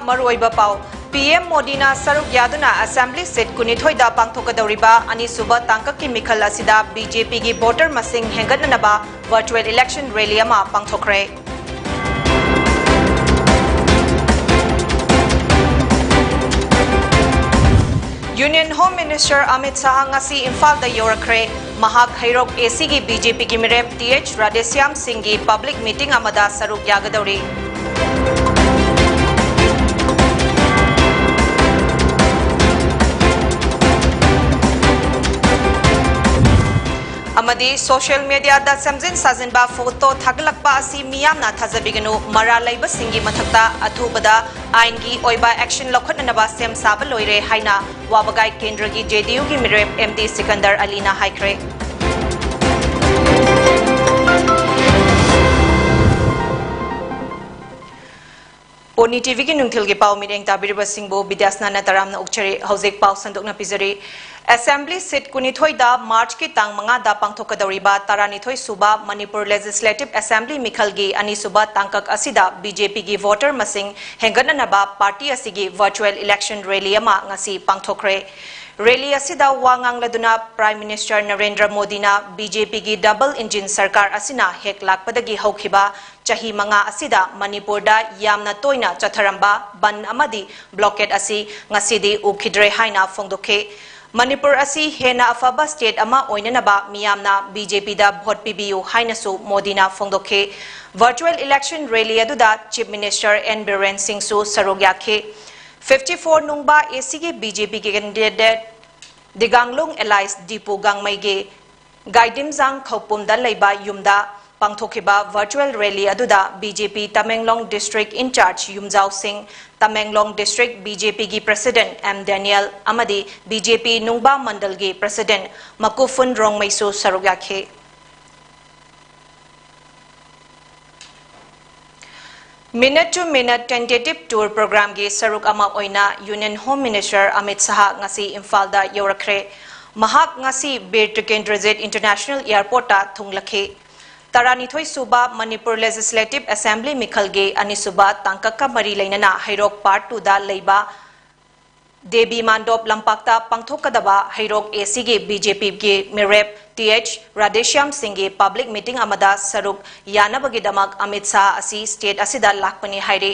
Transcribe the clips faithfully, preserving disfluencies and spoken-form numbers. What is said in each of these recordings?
ꯃꯔꯨꯑꯣꯏꯕ ꯄꯥꯎ꯫ P M ꯃꯣꯗꯤꯅ ꯁꯔꯨꯛ ꯌꯥꯗꯨꯅ ꯑꯦꯁꯦꯝꯕ꯭ꯂꯤ ꯁꯤꯠ ꯀꯨꯟꯅꯤꯊꯣꯏꯗ ꯄꯥꯡꯊꯣꯛꯀꯗꯧꯔꯤꯕ ꯑꯅꯤꯁꯨꯕ ꯇꯥꯡꯀꯛꯀꯤ ꯃꯤꯈꯜ ꯑꯁꯤꯗ ꯕꯤ ꯖꯦ ꯄꯤꯒꯤ ꯚꯣꯇꯔ ꯃꯁꯤꯡ ꯍꯦꯟꯒꯠꯅꯅꯕ ꯚꯔꯆꯨꯑꯦꯜ ꯏꯂꯦꯛꯁꯟ ꯔꯦꯂꯤ ꯑꯃ ꯄꯥꯡꯊꯣꯛꯈ꯭ꯔꯦ꯫ Union home minister Amit Shah ꯉꯁꯤ ꯏꯝꯐꯥꯜꯗ ꯌꯧꯔꯛꯈ꯭ꯔꯦ꯫ ꯃꯍꯥꯛ ꯍꯩꯔꯣꯛ ꯑꯦ ꯁꯤꯒꯤ ꯕꯤ ꯖꯦ ꯄꯤꯒꯤ ꯃꯤꯔꯦꯞ ꯇꯤ ꯑꯩꯆ ꯔꯥꯙꯦꯁ꯭ꯌꯥꯝ ꯁꯤꯡꯒꯤ ꯄꯕ꯭ꯂꯤꯛ ꯃꯤꯇꯤꯡ ꯑꯃꯗ ꯁꯔꯨꯛ ꯌꯥꯒꯗꯧꯔꯤ꯫ ꯑꯃꯗꯤ ꯁꯣꯁꯤꯌꯦꯜ ꯃꯤꯗꯤꯌꯥꯗ ꯁꯦꯝꯖꯤꯟ ꯁꯥꯖꯤꯟꯕ ꯐꯣꯇꯣ ꯊꯥꯒꯠꯂꯛꯄ ꯑꯁꯤ ꯃꯤꯌꯥꯝꯅ ꯊꯥꯖꯕꯤꯒꯅꯨ, ꯃꯔꯥꯜ ꯂꯩꯕꯁꯤꯡꯒꯤ ꯃꯊꯛꯇ ꯑꯊꯨꯕꯗ ꯑꯥꯏꯟꯒꯤ ꯑꯣꯏꯕ ꯑꯦꯛꯁꯟ ꯂꯧꯈꯠꯅꯅꯕ ꯁꯦꯝ ꯁꯥꯕ ꯂꯣꯏꯔꯦ ꯍꯥꯏꯅ ꯋꯥꯕꯒꯥꯏ ꯀꯦꯟꯗ꯭ꯔꯒꯤ ꯖꯦ ꯗꯤ ꯌꯨꯒꯤ ꯃꯤꯔꯦꯞ ꯑꯦꯝ ꯗꯤ ꯁꯤꯀꯟꯗꯔ ꯑꯂꯤꯅ ꯍꯥꯏꯈ꯭ꯔꯦ꯫ ꯄꯣꯅꯤ ꯇꯤꯚꯤꯒꯤ ꯅꯨꯡꯊꯤꯜꯒꯤ ꯄꯥꯎ ꯃꯤꯠꯌꯦꯡ ꯇꯥꯕꯤꯔꯤꯕꯁꯤꯡꯕꯨ ꯕꯤꯗ꯭ꯌꯥꯁꯅꯥꯅ ꯇꯔꯥꯝꯅ ꯑꯣꯛꯆꯔꯤ꯫ ꯍꯧꯖꯤꯛ ꯄꯥꯎ ꯁꯟꯗꯣꯛꯅ ꯄꯤꯖꯔꯤ꯫ ꯑꯦꯁꯦꯝꯕ꯭ꯂꯤ ꯁꯤꯠ ꯀꯨꯟꯅꯤꯊꯣꯏꯗ ꯃꯥꯔꯆꯀꯤ ꯇꯥꯡ ꯃꯉꯥꯗ ꯄꯥꯡꯊꯣꯛꯀꯗꯧꯔꯤꯕ ꯇꯔꯥꯅꯤꯊꯣꯏ ꯁꯨꯕ ꯃꯅꯤꯄꯨꯔ ꯂꯦꯖꯤꯁꯂꯦꯇꯤꯚ ꯑꯦꯁꯦꯝꯕ꯭ꯂꯤ ꯃꯤꯈꯜꯒꯤ ꯑꯅꯤꯁꯨꯕ ꯇꯥꯡꯀꯛ ꯑꯁꯤꯗ ꯕꯤ ꯖꯦ ꯄꯤꯒꯤ ꯚꯣꯇꯔ ꯃꯁꯤꯡ ꯍꯦꯟꯒꯠꯅꯅꯕ ꯄꯥꯔꯇꯤ ꯑꯁꯤꯒꯤ ꯚꯔꯆꯨꯑꯦꯜ ꯏꯂꯦꯛꯁꯟ ꯔꯦꯂꯤ ꯑꯃ ꯉꯁꯤ ꯄꯥꯡꯊꯣꯛꯈ꯭ꯔꯦ꯫ ꯔꯦꯂꯤ ꯑꯁꯤꯗ ꯋꯥ ꯉꯥꯡꯂꯗꯨꯅ ꯄ꯭ꯔꯥꯏꯝ ꯃꯤꯅꯤꯁꯇꯔ ꯅꯔꯦꯟꯗ꯭ꯔ ꯃꯣꯗꯤꯅ ꯕꯤ ꯖꯦ ꯄꯤꯒꯤ ꯗꯕꯜ ꯏꯟꯖꯤꯟ ꯁꯔꯀꯥꯔ ꯑꯁꯤꯅ ꯍꯦꯛ ꯂꯥꯛꯄꯗꯒꯤ ꯍꯧꯈꯤꯕ ꯆꯍꯤ ꯃꯉꯥ ꯑꯁꯤꯗ ꯃꯅꯤꯄꯨꯔꯗ ꯌꯥꯝꯅ ꯇꯣꯏꯅ ꯆꯠꯊꯔꯝꯕ ꯕꯟ ꯑꯃꯗꯤ ꯕ꯭ꯂꯣꯀꯦꯗ ꯑꯁꯤ ꯉꯁꯤꯗꯤ ꯎꯈꯤꯗ꯭ꯔꯦ ꯍꯥꯏꯅ ꯐꯣꯡꯗꯣꯛꯈꯤ꯫ ꯃꯅꯤꯄꯨꯔ ꯑꯁꯤ ꯍꯦꯟꯅ ꯑꯐꯕ ꯁ꯭ꯇꯦꯠ ꯑꯃ ꯑꯣꯏꯅꯅꯕ ꯃꯤꯌꯥꯝꯅ ꯕꯤ ꯖꯦ ꯄꯤꯗ ꯚꯣꯠ ꯄꯤꯕꯤꯌꯨ ꯍꯥꯏꯅꯁꯨ ꯃꯣꯗꯤꯅ ꯐꯣꯡꯗꯣꯛꯈꯤ꯫ ꯚꯔꯆꯨꯑꯦꯜ ꯏꯂꯦꯛꯁꯟ ꯔꯦꯂꯤ ꯑꯗꯨꯗ ꯆꯤꯐ ꯃꯤꯅꯤꯁꯇꯔ ꯑꯦꯟ ꯕꯤꯔꯦꯟ ꯁꯤꯡꯁꯨ ꯁꯔꯨꯛ ꯌꯥꯈꯤ꯫ ꯐꯤꯐꯇꯤ ꯐꯣꯔ ꯅꯨꯡꯕ ꯑꯦ ꯁꯤꯒꯤ ꯕꯤ ꯖꯦ ꯄꯤꯒꯤ ꯀꯦꯟꯗꯤꯗꯦꯠ ꯗꯤꯒꯥꯡꯂꯨꯡ ꯑꯦꯂꯥꯏꯁ ꯗꯤꯄꯨ ꯒꯥꯡꯃꯩꯒꯤ ꯒꯥꯏꯗꯤꯝꯖꯥꯡ ꯈꯧꯄꯨꯝꯗ ꯂꯩꯕ ꯌꯨꯝꯗ ꯄꯥꯡꯊꯣꯛꯈꯤꯕ ꯚꯔꯆꯨꯑꯦꯜ ꯔꯦꯂꯤ ꯑꯗꯨꯗ ꯕꯤ ꯖꯦ ꯄꯤ ꯇꯃꯦꯡꯂꯣꯡ ꯗꯤꯁꯇ꯭ꯔꯤꯛ ꯏꯟꯆꯥꯔꯖ ꯌꯨꯝꯖꯥꯎ ꯁꯤꯡ, ꯇꯃꯦꯡꯂꯣꯡ ꯗꯤꯁꯇ꯭ꯔꯤꯛ ꯕꯤ ꯖꯦ ꯄꯤꯒꯤ ꯄ꯭ꯔꯦꯁꯤꯗꯦꯟꯠ ꯑꯦꯝ ꯗꯦꯅꯤꯌꯦꯜ ꯑꯃꯗꯤ ꯕꯤ ꯖꯦ ꯄꯤ ꯅꯨꯡꯕꯥ ꯃꯟꯗꯜꯒꯤ ꯄ꯭ꯔꯦꯁꯤꯗꯦꯟꯠ ꯃꯀꯨꯐꯨꯟ ꯔꯣꯡꯃꯩꯁꯨ ꯁꯔꯨꯛ ꯌꯥꯈꯤ꯫ Minute to Minute Tentative Tour Programmeꯒꯤ ꯁꯔꯨꯛ ꯑꯃ ꯑꯣꯏꯅ union home minister Amit Shah ꯉꯁꯤ ꯏꯝꯐꯥꯜꯗ ꯌꯧꯔꯛꯈ꯭ꯔꯦ꯫ ꯃꯍꯥꯛ ꯉꯁꯤ ꯕꯤꯔ ꯇꯤꯀꯦꯟꯗ꯭ꯔꯖꯤꯠ ꯏꯟꯇꯔꯅꯦꯁꯅꯦꯜ ꯑꯦꯌꯔꯄꯣꯔꯠꯇ ꯊꯨꯡꯂꯈꯤ꯫ ꯇꯔꯥꯅꯤꯊꯣꯏ ꯁꯨꯕ ꯃꯅꯤꯄꯨꯔ Legislative Assembly ꯃꯤꯈꯜꯒꯤ ꯑꯅꯤꯁꯨꯕ ꯇꯥꯡꯀꯛꯀ ꯃꯔꯤ ꯂꯩꯅꯅ ꯍꯩꯔꯣꯛ Part Two ꯗ ꯂꯩꯕ ꯗꯦꯕꯤ ꯃꯥꯟꯗꯣꯞ ꯂꯝꯄꯥꯛꯇ ꯄꯥꯡꯊꯣꯛꯀꯗꯕ ꯍꯩꯔꯣꯛ A C ꯒꯤ B J P ꯒꯤ ꯃꯤꯔꯦꯞ T H ꯔꯥꯙꯦꯁ꯭ꯌꯥꯝ ꯁꯤꯡꯒꯤ public meeting ꯑꯃꯗ ꯁꯔꯨꯛ ꯌꯥꯅꯕꯒꯤꯗꯃꯛ ꯑꯃꯤꯠ ꯁꯥꯍ ꯑꯁꯤ state ꯑꯁꯤꯗ ꯂꯥꯛꯄꯅꯤ ꯍꯥꯏꯔꯤ꯫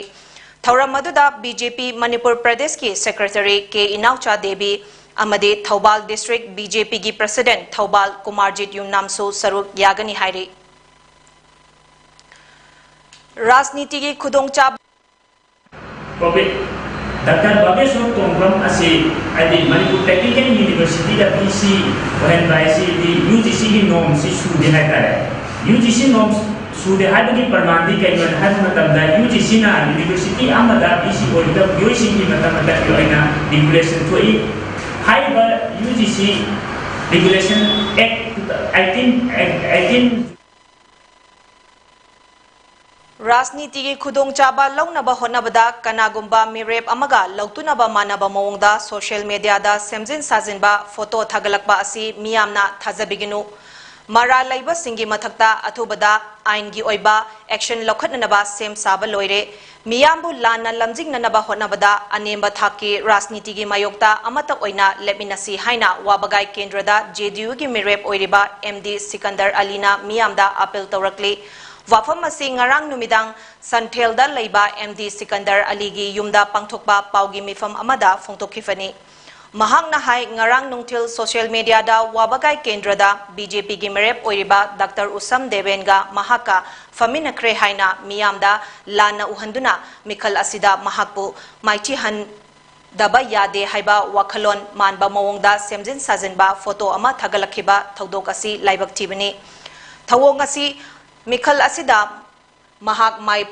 ꯊꯧꯔꯝ ꯑꯗꯨꯗ B J P ꯃꯅꯤꯄꯨꯔ ꯄ꯭ꯔꯗꯦꯁꯀꯤ Secretary K ꯏꯅꯥꯎꯆꯥ ꯗꯦꯕꯤ ꯑꯃꯗꯤ Thoubal District B J P ꯒꯤ President ꯊꯧꯕꯥꯜ ꯀꯨꯃꯥꯔꯖꯤꯠ ꯌꯨꯝꯅꯥꯝꯁꯨ ꯁꯔꯨꯛ ꯌꯥꯒꯅꯤ ꯍꯥꯏꯔꯤ꯫ ꯔꯥꯖꯅꯤꯇꯤꯒꯤ ꯈꯨꯗꯣꯡꯆꯥꯕ ꯄ꯭ꯔꯣꯐꯦ-, ꯗꯥꯛꯇꯔ ꯕꯥꯕꯦꯁꯣꯔ ꯇꯣꯡꯕ꯭ꯔꯝ ꯑꯁꯤ, ꯍꯥꯏꯗꯤ, ꯃꯅꯤꯄꯨꯔ ꯇꯦꯛꯅꯤꯀꯦꯜ ꯌꯨꯅꯤꯚꯔꯁꯤꯇꯤꯗ V C ꯑꯣꯏꯍꯟꯕ ꯍꯥꯏꯁꯤꯗꯤ U G C ꯒꯤ ꯅꯣꯔꯝꯁꯤ ꯁꯨꯗꯦ ꯍꯥꯏꯇꯥꯔꯦ꯫ U G C ꯅꯣꯔꯝ ꯁꯨꯗꯦ ꯍꯥꯏꯕꯒꯤ ꯄ꯭ꯔꯃꯥꯟꯗꯤ ꯀꯩꯅꯣ ꯍꯥꯏꯕ ꯃꯇꯝꯗ, U G C ꯅ ꯌꯨꯅꯤꯚꯔꯁꯤꯇꯤ ꯑꯃꯗ V C ꯑꯣꯏꯒꯗꯕ ꯃꯤꯑꯣꯏꯁꯤꯡꯒꯤ ꯃꯇꯝ ꯃꯇꯝꯒꯤ ꯑꯣꯏꯅ regulation ꯊꯣꯛꯏ꯫ ꯍꯥꯏꯔꯤꯕ U G C Regulation Act eighteen, eighteen ꯔꯥꯖꯅꯤꯇꯤꯒꯤ ꯈꯨꯗꯣꯡꯆꯥꯕ ꯂꯧꯅꯕ ꯍꯣꯠꯅꯕꯗ ꯀꯅꯥꯒꯨꯝꯕ ꯃꯤꯔꯦꯞ ꯑꯃꯒ ꯂꯧꯇꯨꯅꯕ ꯃꯥꯟꯅꯕ ꯃꯑꯣꯡꯗ social media ꯗ ꯁꯦꯝꯖꯤꯟ ꯁꯥꯖꯤꯟꯕ photo ꯊꯥꯒꯠꯂꯛꯄ ꯑꯁꯤ ꯃꯤꯌꯥꯝꯅ ꯊꯥꯖꯕꯤꯒꯅꯨ꯫ ꯃꯔꯥꯜ ꯂꯩꯕꯁꯤꯡꯒꯤ ꯃꯊꯛꯇ ꯑꯊꯨꯕꯗ ꯑꯥꯏꯟꯒꯤ ꯑꯣꯏꯕ action ꯂꯧꯈꯠꯅꯅꯕ ꯁꯦꯝ ꯁꯥꯕ ꯂꯣꯏꯔꯦ꯫ ꯃꯤꯌꯥꯝꯕꯨ ꯂꯥꯟꯅ ꯂꯝꯖꯤꯡꯅꯅꯕ ꯍꯣꯠꯅꯕꯗ ꯑꯅꯦꯝꯕ ꯊꯥꯛꯀꯤ ꯔꯥꯖꯅꯤꯇꯤꯒꯤ ꯃꯥꯌꯣꯛꯇ ꯑꯃꯠꯇ ꯑꯣꯏꯅ ꯂꯦꯞꯃꯤꯟꯅꯁꯤ ꯍꯥꯏꯅ ꯋꯥꯕꯒꯥꯏ ꯀꯦꯟꯗ꯭ꯔꯗ J D U ꯒꯤ ꯃꯤꯔꯦꯞ ꯑꯣꯏꯔꯤꯕ M D ꯁꯤꯀꯟꯗꯔ ꯑꯂꯤꯅ ꯃꯤꯌꯥꯝꯗ appeal ꯇꯧꯔꯛꯂꯤ꯫ ꯋꯥꯐꯝ ꯑꯁꯤ ꯉꯔꯥꯡ ꯅꯨꯃꯤꯗꯥꯡ ꯁꯟꯊꯦꯜꯗ ꯂꯩꯕ M D ꯁꯤꯀꯟꯗꯔ ꯑꯂꯤꯒꯤ ꯌꯨꯝꯗ ꯄꯥꯡꯊꯣꯛꯄ ꯄꯥꯎꯒꯤ ꯃꯤꯐꯝ ꯑꯃꯗ ꯐꯣꯡꯗꯣꯛꯈꯤꯕꯅꯤ꯫ ꯃꯍꯥꯛꯅ ꯍꯥꯏ, ꯉꯔꯥꯡ ꯅꯨꯡꯊꯤꯜ social media ꯗ ꯋꯥꯕꯒꯥꯏ ꯀꯦꯟꯗ꯭ꯔꯗ B J P ꯒꯤ ꯃꯤꯔꯦꯞ ꯑꯣꯏꯔꯤꯕ ꯗꯥꯛꯇꯔ ꯎꯁꯝ ꯗꯦꯕꯦꯟꯒ ꯃꯍꯥꯛꯀ ꯐꯝꯃꯤꯟꯅꯈ꯭ꯔꯦ ꯍꯥꯏꯅ ꯃꯤꯌꯥꯝꯗ ꯂꯥꯟꯅ ꯎꯍꯟꯗꯨꯅ ꯃꯤꯈꯜ ꯑꯁꯤꯗ ꯃꯍꯥꯛꯄꯨ ꯃꯥꯏꯊꯤꯍꯟꯗꯕ ꯌꯥꯗꯦ ꯍꯥꯏꯕ ꯋꯥꯈꯜꯂꯣꯟ ꯃꯥꯟꯕ ꯃꯑꯣꯡꯗ ꯁꯦꯝꯖꯤꯟ ꯁꯥꯖꯤꯟꯕ photo ꯑꯃ ꯊꯥꯒꯠꯂꯛꯈꯤꯕ ꯊꯧꯗꯣꯛ ꯑꯁꯤ ꯂꯥꯏꯕꯛ ꯊꯤꯕꯅꯤ꯫ ꯊꯧꯑꯣꯡ ꯑꯁꯤ ꯃꯤꯈꯜ ꯑꯁꯤꯗ ꯃꯍꯥꯛ ꯃꯥꯏ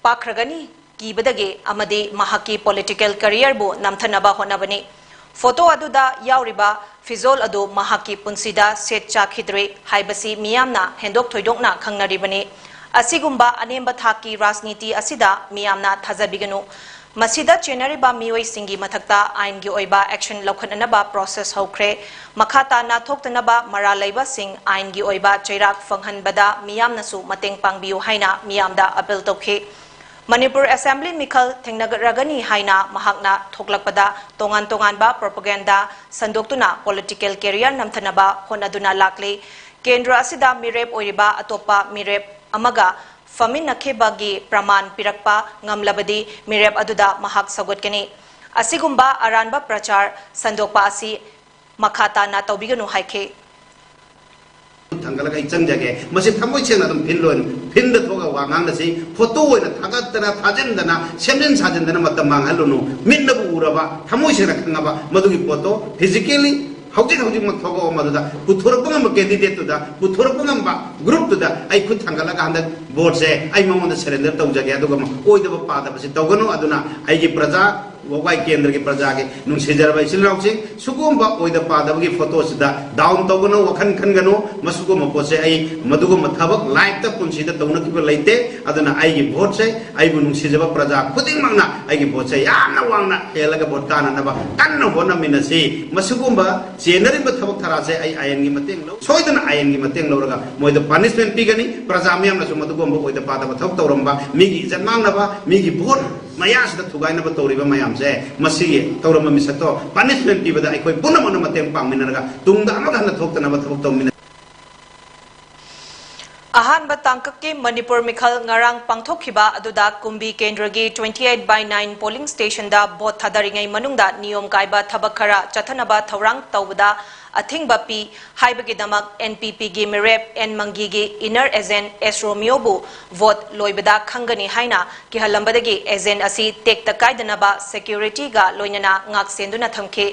ꯄꯥꯛꯈ꯭ꯔꯒꯅꯤ ꯀꯤꯕꯗꯒꯤ ꯑꯃꯗꯤ ꯃꯍꯥꯛꯀꯤ political career ꯕꯨ ꯅꯝꯊꯅꯕ ꯍꯣꯠꯅꯕꯅꯤ꯫ Photo ꯑꯗꯨꯗ ꯌꯥꯎꯔꯤꯕ ꯐꯤꯖꯣꯜ ꯑꯗꯨ ꯃꯍꯥꯛꯀꯤ ꯄꯨꯟꯁꯤꯗ ꯁꯦꯠ ꯆꯥꯈꯤꯗ꯭ꯔꯤ ꯍꯥꯏꯕꯁꯤ ꯃꯤꯌꯥꯝꯅ ꯍꯦꯟꯗꯣꯛ ꯊꯣꯏꯗꯣꯛꯅ ꯈꯪꯅꯔꯤꯕꯅꯤ꯫ ꯑꯁꯤꯒꯨꯝꯕ ꯑꯅꯦꯝꯕ ꯊꯥꯛꯀꯤ ꯔꯥꯖꯅꯤꯇꯤ ꯑꯁꯤꯗ ꯃꯤꯌꯥꯝꯅ ꯊꯥꯖꯕꯤꯒꯅꯨ꯫ ꯃꯁꯤꯗ ꯆꯦꯟꯅꯔꯤꯕ ꯃꯤꯑꯣꯏꯁꯤꯡꯒꯤ ꯃꯊꯛꯇ ꯑꯥꯏꯟꯒꯤ ꯑꯣꯏꯕ action ꯂꯧꯈꯠꯅꯅꯕ process ꯍꯧꯈ꯭ꯔꯦ꯫ ꯃꯈꯥ ꯇꯥꯅ ꯊꯣꯛꯇꯅꯕ ꯃꯔꯥꯜ ꯂꯩꯕꯁꯤꯡ ꯑꯥꯏꯟꯒꯤ ꯑꯣꯏꯕ ꯆꯩꯔꯥꯛ ꯐꯪꯍꯟꯕꯗ ꯃꯤꯌꯥꯝꯅꯁꯨ ꯃꯇꯦꯡ ꯄꯥꯡꯕꯤꯌꯨ ꯍꯥꯏꯅ ꯃꯤꯌꯥꯝꯗ appeal ꯇꯧꯈꯤ꯫ ꯃꯅꯤꯄꯨꯔ Assembly ꯃꯤꯈꯜ ꯊꯦꯡꯅꯔꯒꯅꯤ ꯍꯥꯏꯅ ꯃꯍꯥꯛꯅ ꯊꯣꯛꯂꯛꯄꯗ ꯇꯣꯉꯥꯟ ꯇꯣꯉꯥꯟꯕ propaganda ꯁꯟꯗꯣꯛꯇꯨꯅ political career ꯅꯝꯊꯅꯕ ꯍꯣꯠꯅꯗꯨꯅ ꯂꯥꯛꯂꯤ꯫ ꯀꯦꯟꯗ꯭ꯔ ꯑꯁꯤꯗ ꯃꯤꯔꯦꯞ ꯑꯣꯏꯔꯤꯕ ꯑꯇꯣꯞꯄ ꯃꯤꯔꯦꯞ ꯑꯃꯒ ꯐꯝꯃꯤꯟꯅꯈꯤꯕꯒꯤ ꯄ꯭ꯔꯃꯥꯟ ꯄꯤꯔꯛꯄ ꯉꯝꯂꯕꯗꯤ ꯃꯤꯔꯦꯞ ꯑꯗꯨꯗ ꯃꯍꯥꯛ ꯁꯧꯒꯠꯀꯅꯤ꯫ ꯑꯁꯤꯒꯨꯝꯕ ꯑꯔꯥꯟꯕ ꯄ꯭ꯔꯆꯥꯔ ꯁꯟꯗꯣꯛꯄ ꯑꯁꯤ ꯃꯈꯥ ꯇꯥꯅ ꯇꯧꯕꯤꯒꯅꯨ ꯍꯥꯏꯈꯤ꯫ ꯊꯥꯡꯒꯠꯂꯒ ꯑꯩ ꯆꯪꯖꯒꯦ꯫ ꯃꯁꯤ ꯊꯃꯣꯏ ꯁꯦꯡꯅ ꯑꯗꯨꯝ ꯐꯤꯜ ꯑꯣꯏꯅ ꯐꯤꯜꯗ ꯊꯣꯛꯑꯒ ꯋꯥ ꯉꯥꯡꯅꯁꯤ꯫ ꯐꯣꯇꯣ ꯑꯣꯏꯅ ꯊꯥꯒꯠꯇꯅ ꯊꯥꯖꯤꯟꯗꯅ ꯁꯦꯝꯖꯤꯟ ꯁꯥꯖꯤꯟꯗꯅ ꯃꯇꯝ ꯃꯥꯡꯍꯜꯂꯨꯅꯨ꯫ ꯃꯤꯠꯅꯕꯨ ꯎꯔꯕ, ꯊꯃꯣꯏ ꯁꯦꯡꯅ ꯈꯪꯉꯕ, ꯃꯗꯨꯒꯤ ꯄꯣꯠꯇꯣ physically ꯍꯧꯖꯤꯛ ꯍꯧꯖꯤꯛꯃꯛ ꯊꯣꯛꯂꯛꯑꯣ꯫ ꯃꯗꯨꯗ ꯄꯨꯊꯣꯔꯛꯄ ꯉꯝꯕ candidateꯇꯨꯗ, ꯄꯨꯊꯣꯔꯛꯄ ꯉꯝꯕ groupꯇꯨꯗ ꯑꯩ ꯈꯨꯠ ꯊꯥꯡꯒꯠꯂꯒ ꯍꯟꯗꯛ voteꯁꯦ ꯑꯩ ꯃꯉꯣꯟꯗ surrender ꯇꯧꯖꯒꯦ꯫ ꯑꯗꯨꯒ ꯑꯣꯏꯗꯕ ꯄꯥꯗꯕꯁꯤ ꯇꯧꯒꯅꯨ꯫ ꯑꯗꯨꯅ ꯑꯩꯒꯤ ꯄ꯭ꯔꯖꯥ, ꯋꯥꯕꯒꯥꯏ ꯀꯦꯟꯗ꯭ꯔꯒꯤ ꯄ꯭ꯔꯖꯥꯒꯤ ꯅꯨꯡꯁꯤꯖꯔꯕ ꯏꯆꯤꯜ ꯏꯅꯥꯎꯁꯤꯡ, ꯁꯤꯒꯨꯝꯕ ꯑꯣꯏꯗ ꯄꯥꯗꯕꯒꯤ ꯐꯣꯇꯣꯁꯤꯗ down ꯇꯧꯒꯅꯨ, ꯋꯥꯈꯜ ꯈꯟꯒꯅꯨ꯫ ꯃꯁꯤꯒꯨꯝꯕ ꯄꯣꯠꯁꯦ ꯑꯩ ꯃꯗꯨꯒꯨꯝꯕ ꯊꯕꯛ lifeꯇ ꯄꯨꯟꯁꯤꯗ ꯇꯧꯅꯈꯤꯕ ꯂꯩꯇꯦ꯫ ꯑꯗꯨꯅ ꯑꯩꯒꯤ voteꯁꯦ, ꯑꯩꯕꯨ ꯅꯨꯡꯁꯤꯖꯕ ꯄ꯭ꯔꯖꯥ ꯈꯨꯗꯤꯡꯃꯛꯅ ꯑꯩꯒꯤ voteꯁꯦ ꯌꯥꯝꯅ ꯋꯥꯡꯅ ꯍꯦꯜꯂꯒ vote ꯀꯥꯅꯅꯕ ꯀꯟꯅ ꯍꯣꯠꯅꯃꯤꯟꯅꯁꯤ꯫ ꯃꯁꯤꯒꯨꯝꯕ ꯆꯦꯟꯅꯔꯤꯕ ꯊꯕꯛ ꯊꯔꯥꯁꯦ ꯑꯩ ꯑꯥꯏꯟꯒꯤ ꯃꯇꯦꯡ ꯂꯧ, ꯁꯣꯏꯗꯅ ꯑꯥꯏꯟꯒꯤ ꯃꯇꯦꯡ ꯂꯧꯔꯒ ꯃꯣꯏꯗ punishment ꯄꯤꯒꯅꯤ꯫ ꯄ꯭ꯔꯖꯥ ꯃꯤꯌꯥꯝꯅꯁꯨ ꯃꯗꯨꯒꯨꯝꯕ ꯑꯣꯏꯗ ꯄꯥꯗꯕ ꯊꯕꯛ ꯇꯧꯔꯝꯕ, ꯃꯤꯒꯤ ꯏꯖꯠ ꯃꯥꯡꯅꯕ, ꯃꯤꯒꯤ vote ꯃꯌꯥꯁꯤꯗ ꯊꯨꯒꯥꯏꯅꯕ ꯇꯧꯔꯤꯕ ꯃꯌꯥꯝꯁꯦ, ꯃꯁꯤꯒꯤ ꯇꯧꯔꯝꯕ ꯃꯤꯁꯛꯇꯣ punishment ꯄꯤꯕꯗ ꯑꯩꯈꯣꯏ ꯄꯨꯝꯅꯃꯛꯅ ꯃꯇꯦꯡ ꯄꯥꯡꯃꯤꯟꯅꯔꯒ ꯇꯨꯡꯗ ꯑꯃꯨꯛ ꯍꯟꯅ ꯊꯣꯛꯇꯅꯕ ꯊꯕꯛ ꯇꯧꯃꯤꯟꯅ ꯑꯍꯥꯟꯕ ꯇꯥꯡꯀꯛꯀꯤ ꯃꯅꯤꯄꯨꯔ ꯃꯤꯈꯜ ꯉꯔꯥꯡ ꯄꯥꯡꯊꯣꯛꯈꯤꯕ ꯑꯗꯨꯗ ꯀꯨꯝꯕꯤ ꯀꯦꯟꯗ꯭ꯔꯒꯤ twenty eight by nine polling stationꯗ vote ꯊꯥꯗꯔꯤꯉꯩ ꯃꯅꯨꯡꯗ ꯅꯤꯌꯣꯝ ꯀꯥꯏꯕ ꯊꯕꯛ ꯈꯔ ꯆꯠꯊꯅꯕ ꯊꯧꯔꯥꯡ ꯇꯧꯕꯗ ꯑꯊꯤꯡꯕ ꯄꯤ ꯍꯥꯏꯕꯒꯤꯗꯃꯛ NPPꯒꯤ ꯃꯤꯔꯦꯞ ꯑꯦꯟ ꯃꯪꯒꯤꯒꯤ inner agent ꯑꯦꯁ ꯔꯣꯃꯤꯌꯣꯕꯨ vote ꯂꯣꯏꯕꯗ ꯈꯪꯒꯅꯤ ꯍꯥꯏꯅ ꯀꯤꯍꯜꯂꯝꯕꯗꯒꯤ agent ꯑꯁꯤ ꯇꯦꯛꯇ ꯀꯥꯏꯗꯅꯕ securityꯒ ꯂꯣꯏꯅꯅ ꯉꯥꯛꯁꯦꯟꯗꯨꯅ ꯊꯝꯈꯤ꯫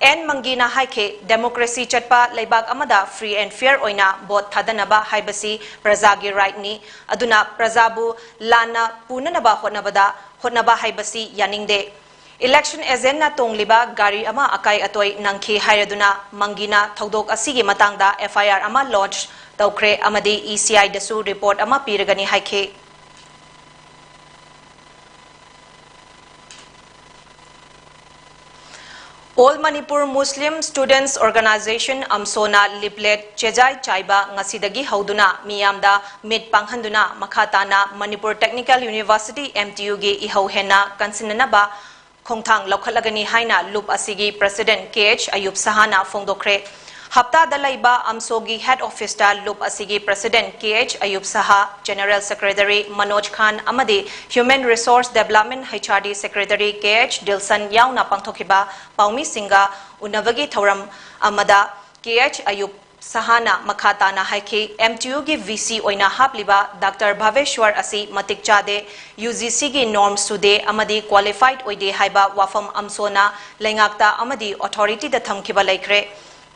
ꯑꯦꯟ ꯃꯪꯒꯤꯅ ꯍꯥꯏꯈꯤ, democracy ꯆꯠꯄ ꯂꯩꯕꯥꯛ ꯑꯃꯗ free and fair ꯑꯣꯏꯅ vote ꯊꯥꯗꯅꯕ ꯍꯥꯏꯕꯁꯤ ꯄ꯭ꯔꯖꯥꯒꯤ rightꯅꯤ꯫ ꯑꯗꯨꯅ ꯄ꯭ꯔꯖꯥꯕꯨ ꯂꯥꯟꯅ ꯄꯨꯅꯅꯕ ꯍꯣꯠꯅꯕꯗ, ꯍꯣꯠꯅꯕ ꯍꯥꯏꯕꯁꯤ ꯌꯥꯅꯤꯡꯗꯦ꯫ Election agentꯅ ꯇꯣꯡꯂꯤꯕ ꯒꯥꯔꯤ ꯑꯃ ꯑꯀꯥꯏ ꯑꯇꯣꯏ ꯅꯪꯈꯤ ꯍꯥꯏꯔꯗꯨꯅ ꯃꯪꯒꯤꯅ ꯊꯧꯗꯣꯛ ꯑꯁꯤꯒꯤ ꯃꯇꯥꯡꯗ FIR ꯑꯃ lodge ꯇꯧꯈ꯭ꯔꯦ ꯑꯃꯗꯤ ECIꯗꯁꯨ report ꯑꯃ ꯄꯤꯔꯒꯅꯤ ꯍꯥꯏꯈꯤ꯫ All Manipur Muslim Students Organization, ꯑꯝꯁꯣꯅ leaflet ꯆꯦꯖꯥꯏ ꯆꯥꯏꯕ ꯉꯁꯤꯗꯒꯤ ꯍꯧꯗꯨꯅ ꯃꯤꯌꯥꯝꯗ ꯃꯤꯠ ꯄꯥꯡꯍꯟꯗꯨꯅ ꯃꯈꯥ ꯇꯥꯅ Manipur Technical University, M T U ꯒꯤ ꯏꯍꯧ ꯍꯦꯟꯅ ꯀꯟꯁꯤꯟꯅꯅꯕ ꯈꯣꯡꯊꯥꯡ ꯂꯧꯈꯠꯂꯒꯅꯤ ꯍꯥꯏꯅ ꯂꯨꯞ ꯑꯁꯤꯒꯤ President K H ꯑꯌꯨꯕ ꯁꯍꯥꯅ ꯐꯣꯡꯗꯣꯛꯈ꯭ꯔꯦ꯫ ꯍꯞꯇꯥꯗ ꯂꯩꯕ ꯑꯝꯁꯣꯒꯤ head office ꯇ ꯂꯨꯞ ꯑꯁꯤꯒꯤ President K H ꯑꯌꯨꯕ ꯁꯍꯥ, General Secretary ꯃꯅꯣꯖ ꯈꯥꯟ ꯑꯃꯗꯤ Human Resource Development, H R D, Secretary K H ꯗꯤꯜꯁꯟ ꯌꯥꯎꯅ ꯄꯥꯡꯊꯣꯛꯈꯤꯕ ꯄꯥꯎꯃꯤꯁꯤꯡꯒ ꯎꯅꯕꯒꯤ ꯊꯧꯔꯝ ꯑꯃꯗ K H ꯑꯌꯨꯕ ꯁꯍꯥꯅ ꯃꯈꯥ ꯇꯥꯅ ꯍꯥꯏꯈꯤ, M T U ꯒꯤ V C ꯑꯣꯏꯅ ꯍꯥꯞꯂꯤꯕ Doctor ꯚꯥꯕꯦꯁ꯭ꯋꯔ ꯑꯁꯤ ꯃꯇꯤꯛ ꯆꯥꯗꯦ, U G C ꯒꯤ norm ꯁꯨꯗꯦ ꯑꯃꯗꯤ qualified ꯑꯣꯏꯗꯦ ꯍꯥꯏꯕ ꯋꯥꯐꯝ ꯑꯝꯁꯣꯅ ꯂꯩꯉꯥꯛꯇ ꯑꯃꯗꯤ authority ꯗ ꯊꯝꯈꯤꯕ ꯂꯩꯈ꯭ꯔꯦ꯫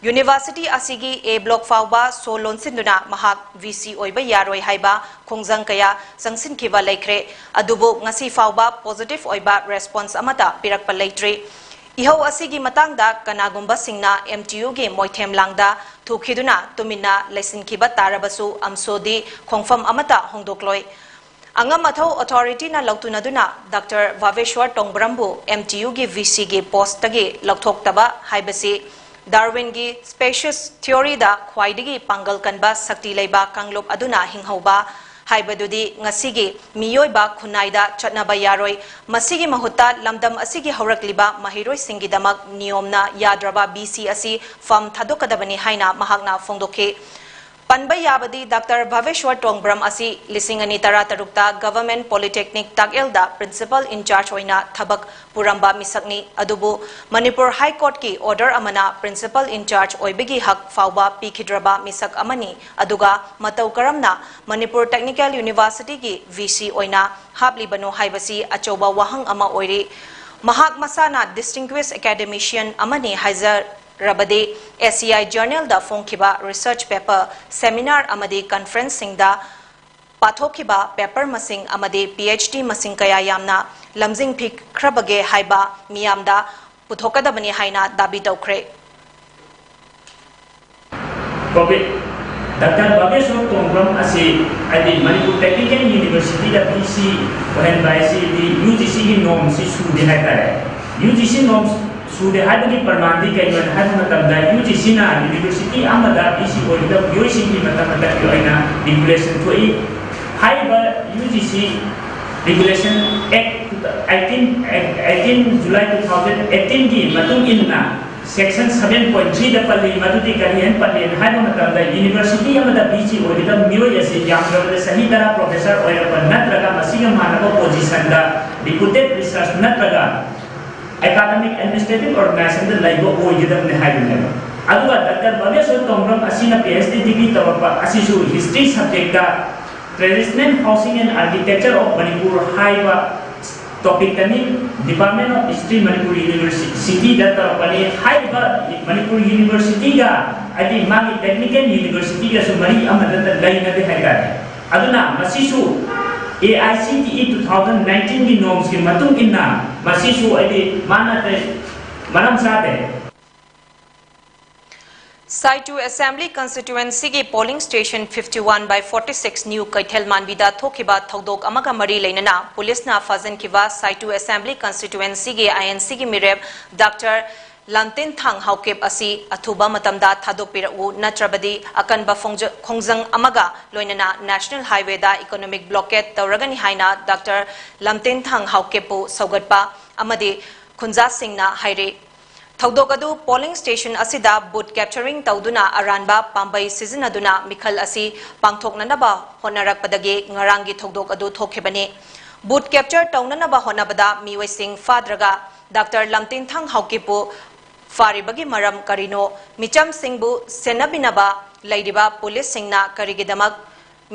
University ꯑꯁꯤꯒꯤ A block ꯐꯥꯎꯕ ꯁꯣ ꯂꯣꯟꯁꯤꯟꯗꯨꯅ ꯃꯍꯥꯛ V C ꯑꯣꯏꯕ ꯌꯥꯔꯣꯏ ꯍꯥꯏꯕ ꯈꯣꯡꯖꯪ ꯀꯌꯥ ꯆꯪꯁꯤꯟꯈꯤꯕ ꯂꯩꯈ꯭ꯔꯦ, ꯑꯗꯨꯕꯨ ꯉꯁꯤ ꯐꯥꯎꯕ positive ꯑꯣꯏꯕ response ꯑꯃꯠꯇ ꯄꯤꯔꯛꯄ ꯂꯩꯇ꯭ꯔꯤ꯫ ꯏꯍꯧ ꯑꯁꯤꯒꯤ ꯃꯇꯥꯡꯗ ꯀꯅꯥꯒꯨꯝꯕꯁꯤꯡꯅ M T U ꯒꯤ ꯃꯣꯏꯊꯦꯝ ꯂꯥꯡꯗ ꯊꯨꯈꯤꯗꯨꯅ ꯇꯨꯃꯤꯟꯅ ꯂꯩꯁꯤꯟꯈꯤꯕ ꯇꯥꯔꯕꯁꯨ ꯑꯝꯁꯣꯗꯤ ꯈꯣꯡꯐꯝ ꯑꯃꯠꯇ ꯍꯣꯡꯗꯣꯛꯂꯣꯏ꯫ ꯑꯉꯝ ꯑꯊꯧ authority ꯅ ꯂꯧꯇꯨꯅꯗꯨꯅ Doctor ꯚꯥꯕꯦꯁ꯭ꯋꯔ ꯇꯣꯡꯕ꯭ꯔꯝꯕꯨ M T U ꯒꯤ V C ꯒꯤ post ꯇꯒꯤ ꯂꯧꯊꯣꯛꯇꯕ ꯍꯥꯏꯕꯁꯤ Darwin ꯒꯤ specious theory ꯗ ꯈ꯭ꯋꯥꯏꯗꯒꯤ ꯄꯥꯡꯒꯜ ꯀꯟꯕ ꯁꯛꯇꯤ ꯂꯩꯕ ꯀꯥꯡꯂꯨꯞ ꯑꯗꯨꯅ ꯍꯤꯡꯍꯧꯕ ꯍꯥꯏꯕꯗꯨꯗꯤ ꯉꯁꯤꯒꯤ ꯃꯤꯑꯣꯏꯕ ꯈꯨꯟꯅꯥꯏꯗ ꯆꯠꯅꯕ ꯌꯥꯔꯣꯏ꯫ ꯃꯁꯤꯒꯤ ꯃꯍꯨꯠꯇ ꯂꯝꯗꯝ ꯑꯁꯤꯒꯤ ꯍꯧꯔꯛꯂꯤꯕ ꯃꯍꯩꯔꯣꯏꯁꯤꯡꯒꯤꯗꯃꯛ ꯅꯤꯌꯣꯝꯅ ꯌꯥꯗ꯭ꯔꯕ V C ꯑꯁꯤ ꯐꯝ ꯊꯥꯗꯣꯛꯀꯗꯕꯅꯤ ꯍꯥꯏꯅ ꯃꯍꯥꯛꯅ ꯐꯣꯡꯗꯣꯛꯈꯤ꯫ ꯄꯟꯕ ꯌꯥꯕꯗꯤ Doctor ꯚꯥꯕꯦꯁ꯭ꯋꯔ ꯇꯣꯡꯕ꯭ꯔꯝ ꯑꯁꯤ ꯂꯤꯁꯤꯡ ꯑꯅꯤ ꯇꯔꯥ ꯇꯔꯨꯛꯇ Government Polytechnic ꯇꯥꯛꯌꯦꯜꯗ Principal in charge ꯑꯣꯏꯅ ꯊꯕꯛ ꯄꯨꯔꯝꯕ ꯃꯤꯁꯛꯅꯤ꯫ ꯑꯗꯨꯕꯨ ꯃꯅꯤꯄꯨꯔ High Court ꯀꯤ order ꯑꯃꯅ Principal in charge ꯑꯣꯏꯕꯒꯤ ꯍꯛ ꯐꯥꯎꯕ ꯄꯤꯈꯤꯗ꯭ꯔꯕ ꯃꯤꯁꯛ ꯑꯃꯅꯤ꯫ ꯑꯗꯨꯒ ꯃꯇꯧ ꯀꯔꯝꯅ ꯃꯅꯤꯄꯨꯔ Technical University ꯒꯤ V C ꯑꯣꯏꯅ ꯍꯥꯞꯂꯤꯕꯅꯣ ꯍꯥꯏꯕꯁꯤ ꯑꯆꯧꯕ ꯋꯥꯍꯪ ꯑꯃ ꯑꯣꯏꯔꯤ꯫ ꯃꯍꯥꯛ ꯃꯁꯥꯅ distinguished academician ꯑꯃꯅꯤ ꯍꯥꯏꯖꯔꯕꯗꯤ, A C I Journal the ꯐꯣꯡꯈꯤꯕ research paper, seminar ꯑꯃꯗꯤ conference ꯁꯤꯡꯗ ꯄꯥꯊꯣꯛꯈꯤꯕ paper ꯃꯁꯤꯡ ꯑꯃꯗꯤ P H D ꯃꯁꯤꯡ ꯀꯌꯥ ꯌꯥꯝꯅ ꯂꯝꯖꯤꯡꯕꯤꯈ꯭ꯔꯕꯒꯦ ꯍꯥꯏꯕ ꯃꯤꯌꯥꯝꯗ ꯄꯨꯊꯣꯛꯀꯗꯕꯅꯤ ꯍꯥꯏꯅ ꯗꯥꯕꯤ ꯇꯧꯈ꯭ꯔꯦ꯫ ꯀꯣꯚꯤꯗ, ꯗꯥꯛꯇꯔ ꯚꯥꯕꯦꯁ꯭ꯋꯔ ꯇꯣꯡꯕ꯭ꯔꯝ ꯑꯁꯤ, ꯍꯥꯏꯗꯤ, ꯃꯅꯤꯄꯨꯔ Technical University ꯗ V C ꯑꯣꯏꯍꯟꯕ ꯍꯥꯏꯁꯤꯗꯤ U G C ꯒꯤ norm ꯁꯤ ꯁꯨꯗꯦ ꯍꯥꯏꯇꯥꯔꯦ꯫ U G C norm ꯁꯨꯗꯦ ꯍꯥꯏꯕꯒꯤ ꯄ꯭ꯔꯃꯥꯟꯗꯤ ꯀꯩꯅꯣ ꯍꯥꯏꯕ ꯃꯇꯝꯗ, ꯌꯨ ꯖꯤ ꯁꯤꯅ ꯌꯨꯅꯤꯚꯔꯁꯤꯇꯤ ꯑꯃꯗ ꯄꯤ ꯖꯤ ꯑꯣꯏꯒꯗꯕ ꯃꯤꯑꯣꯏꯁꯤꯡꯒꯤ ꯃꯇꯝ ꯃꯇꯝꯒꯤ ꯑꯣꯏꯅ ꯔꯤꯒꯨꯂꯦꯁꯟ ꯊꯣꯛꯏ꯫ ꯍꯥꯏꯔꯤꯕ U G C regulation act eighteen, eighteen July two thousand ꯑꯩꯠꯇꯤꯟꯒꯤ ꯃꯇꯨꯡ ꯏꯟꯅ ꯁꯦꯛꯁꯟ ꯁꯚꯦꯟ ꯄꯣꯏꯟ ꯊ꯭ꯔꯤꯗ ꯄꯜꯂꯤ꯫ ꯃꯗꯨꯗꯤ ꯀꯔꯤ ꯍꯥꯏꯅ ꯄꯜꯂꯤ ꯍꯥꯏꯕ ꯃꯇꯝꯗ, ꯌꯨꯅꯤꯚꯔꯁꯤꯇꯤ ꯑꯃꯗ ꯄꯤ ꯖꯤ ꯑꯣꯏꯒꯗꯕ ꯃꯤꯑꯣꯏ ꯑꯁꯤ ꯌꯥꯝꯗ꯭ꯔꯕꯗ ꯆꯍꯤ ꯇꯔꯥ ꯄ꯭ꯔꯣꯐꯦꯁꯔ ꯑꯣꯏꯔꯛꯄ ꯅꯠꯇ꯭ꯔꯒ ꯃꯁꯤꯒ ꯃꯥꯟꯅꯕ ꯄꯣꯖꯤꯁꯟꯗ ꯗꯤꯄꯨꯇꯦꯗ ꯔꯤꯁꯔꯆ ꯅꯠꯇ꯭ꯔꯒ ꯑꯦꯀꯥꯗꯃꯤꯛ ꯑꯦꯗꯃꯤꯅꯤꯁꯇ꯭ꯔꯦꯇꯤꯚ ꯑꯣꯔꯒꯅꯥꯏꯖꯦꯁꯟꯗ ꯂꯩꯕ ꯑꯣꯏꯒꯗꯕꯅꯤ ꯍꯥꯏꯕꯅꯦꯕ꯫ ꯑꯗꯨꯒ ꯗꯥꯛꯇꯔ ꯕꯥꯒꯦꯁꯣꯔ ꯇꯣꯡꯕ꯭ꯔꯝ ꯑꯁꯤꯅ ꯄꯤ ꯑꯩꯆ ꯗꯤ ꯗꯤꯒ꯭ꯔꯤ ꯇꯧꯔꯛꯄ ꯑꯁꯤꯁꯨ history subject Traditional Housing and Architecture of Manipur ꯍꯥꯏꯕ ꯇꯣꯄꯤꯛꯇꯅꯤ꯫ Department of History, Manipur University ꯗ ꯇꯧꯔꯛꯄꯅꯤ꯫ ꯍꯥꯏꯔꯤꯕ ꯃꯅꯤꯄꯨꯔ ꯌꯨꯅꯤꯚꯔꯁꯤꯇꯤꯒ, ꯍꯥꯏꯗꯤ ꯃꯥꯒꯤ ꯇꯦꯛꯅꯤꯀꯦꯜ ꯌꯨꯅꯤꯚꯔꯁꯤꯇꯤꯒꯁꯨ ꯃꯔꯤ ꯑꯃꯠꯇ ꯂꯩꯅꯗꯦ ꯍꯥꯏꯇꯥꯔꯦ꯫ ꯑꯗꯨꯅ ꯃꯁꯤꯁꯨ A I C T E two thousand ꯅꯥꯏꯟꯇꯤꯟꯒꯤ ꯅꯣꯔꯝꯁꯀꯤ ꯃꯇꯨꯡ ꯏꯟꯅ ꯃꯁꯤꯁꯨ, ꯍꯥꯏꯗꯤ, ꯃꯥꯟꯅꯗꯦ꯫ ꯃꯔꯝ ꯆꯥꯗꯦ꯫ ꯁꯥꯏꯇꯨ Assembly Constituency ꯒꯤ polling station fifty one by forty six New ꯀꯩꯊꯦꯜ ꯃꯥꯟꯕꯤꯗ ꯊꯣꯛꯈꯤꯕ ꯊꯧꯗꯣꯛ ꯑꯃꯒ ꯃꯔꯤ ꯂꯩꯅꯅ ꯄꯨꯂꯤꯁꯅ ꯐꯥꯖꯤꯟꯈꯤꯕ ꯁꯥꯏꯇꯨ Assembly Constituency ꯒꯤ ꯑꯥꯏ ꯑꯦꯟ ꯁꯤ ꯒꯤ ꯃꯤꯔꯦꯞ ꯗꯥꯛꯇꯔ ꯂꯝꯇꯤꯟꯊꯥꯡ ꯍꯥꯎꯀꯤꯞ ꯑꯁꯤ ꯑꯊꯨꯕ ꯃꯇꯝꯗ ꯊꯥꯗꯣꯛꯄꯤꯔꯛꯎ, ꯅꯠꯇ꯭ꯔꯕꯗꯤ ꯑꯀꯟꯕ ꯐꯣꯡꯖ-, ꯈꯣꯡꯖꯪ ꯑꯃꯒ ꯂꯣꯏꯅꯅ National Highway ꯗ economic blockade ꯇꯧꯔꯒꯅꯤ ꯍꯥꯏꯅ ꯗꯥꯛꯇꯔ ꯂꯝꯇꯤꯟꯊꯥꯡ ꯍꯥꯎꯀꯤꯞꯄꯨ ꯁꯧꯒꯠꯄ ꯑꯃꯗꯤ ꯈꯨꯟꯖꯥꯁꯤꯡꯅ ꯍꯥꯏꯔꯤ꯫ ꯊꯧꯗꯣꯛ ꯑꯗꯨ polling station ꯑꯁꯤꯗ booth capturing ꯇꯧꯗꯨꯅ ꯑꯔꯥꯟꯕ ꯄꯥꯝꯕꯩ ꯁꯤꯖꯤꯟꯅꯗꯨꯅ ꯃꯤꯈꯜ ꯑꯁꯤ ꯄꯥꯡꯊꯣꯛꯅꯅꯕ ꯍꯣꯠꯅꯔꯛꯄꯗꯒꯤ ꯉꯔꯥꯡꯒꯤ ꯊꯧꯗꯣꯛ ꯑꯗꯨ ꯊꯣꯛꯈꯤꯕꯅꯤ꯫ Booth capture ꯇꯧꯅꯅꯕ ꯍꯣꯠꯅꯕꯗ ꯃꯤꯑꯣꯏꯁꯤꯡ ꯐꯥꯗ꯭ꯔꯒ ꯗꯥꯛꯇꯔ ꯂꯝꯇꯤꯟꯊꯥꯡ ꯍꯥꯎꯀꯤꯞꯄꯨ ꯐꯥꯔꯤꯕꯒꯤ ꯃꯔꯝ ꯀꯔꯤꯅꯣ, ꯃꯤꯆꯝꯁꯤꯡꯕꯨ ꯁꯦꯟꯅꯕꯤꯅꯕ ꯂꯩꯔꯤꯕ ꯄꯨꯂꯤꯁꯁꯤꯡꯅ ꯀꯔꯤꯒꯤꯗꯃꯛ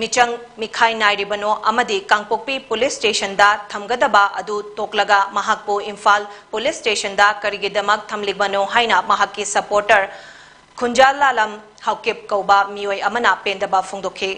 ꯃꯤꯆꯪ ꯃꯤꯈꯥꯏ ꯅꯥꯏꯔꯤꯕꯅꯣ ꯑꯃꯗꯤ ꯀꯥꯡꯄꯣꯛꯄꯤ police station ꯗ ꯊꯝꯒꯗꯕ ꯑꯗꯨ ꯇꯣꯛꯂꯒ ꯃꯍꯥꯛꯄꯨ ꯏꯝꯐꯥꯜ police station ꯗ ꯀꯔꯤꯒꯤꯗꯃꯛ ꯊꯝꯂꯤꯕꯅꯣ ꯍꯥꯏꯅ ꯃꯍꯥꯛꯀꯤ supporter ꯈꯨꯟꯖꯥꯂꯥꯂꯝ ꯍꯥꯎꯀꯤꯞ ꯀꯧꯕ ꯃꯤꯑꯣꯏ ꯑꯃꯅ ꯄꯦꯟꯗꯕ ꯐꯣꯡꯗꯣꯛꯈꯤ꯫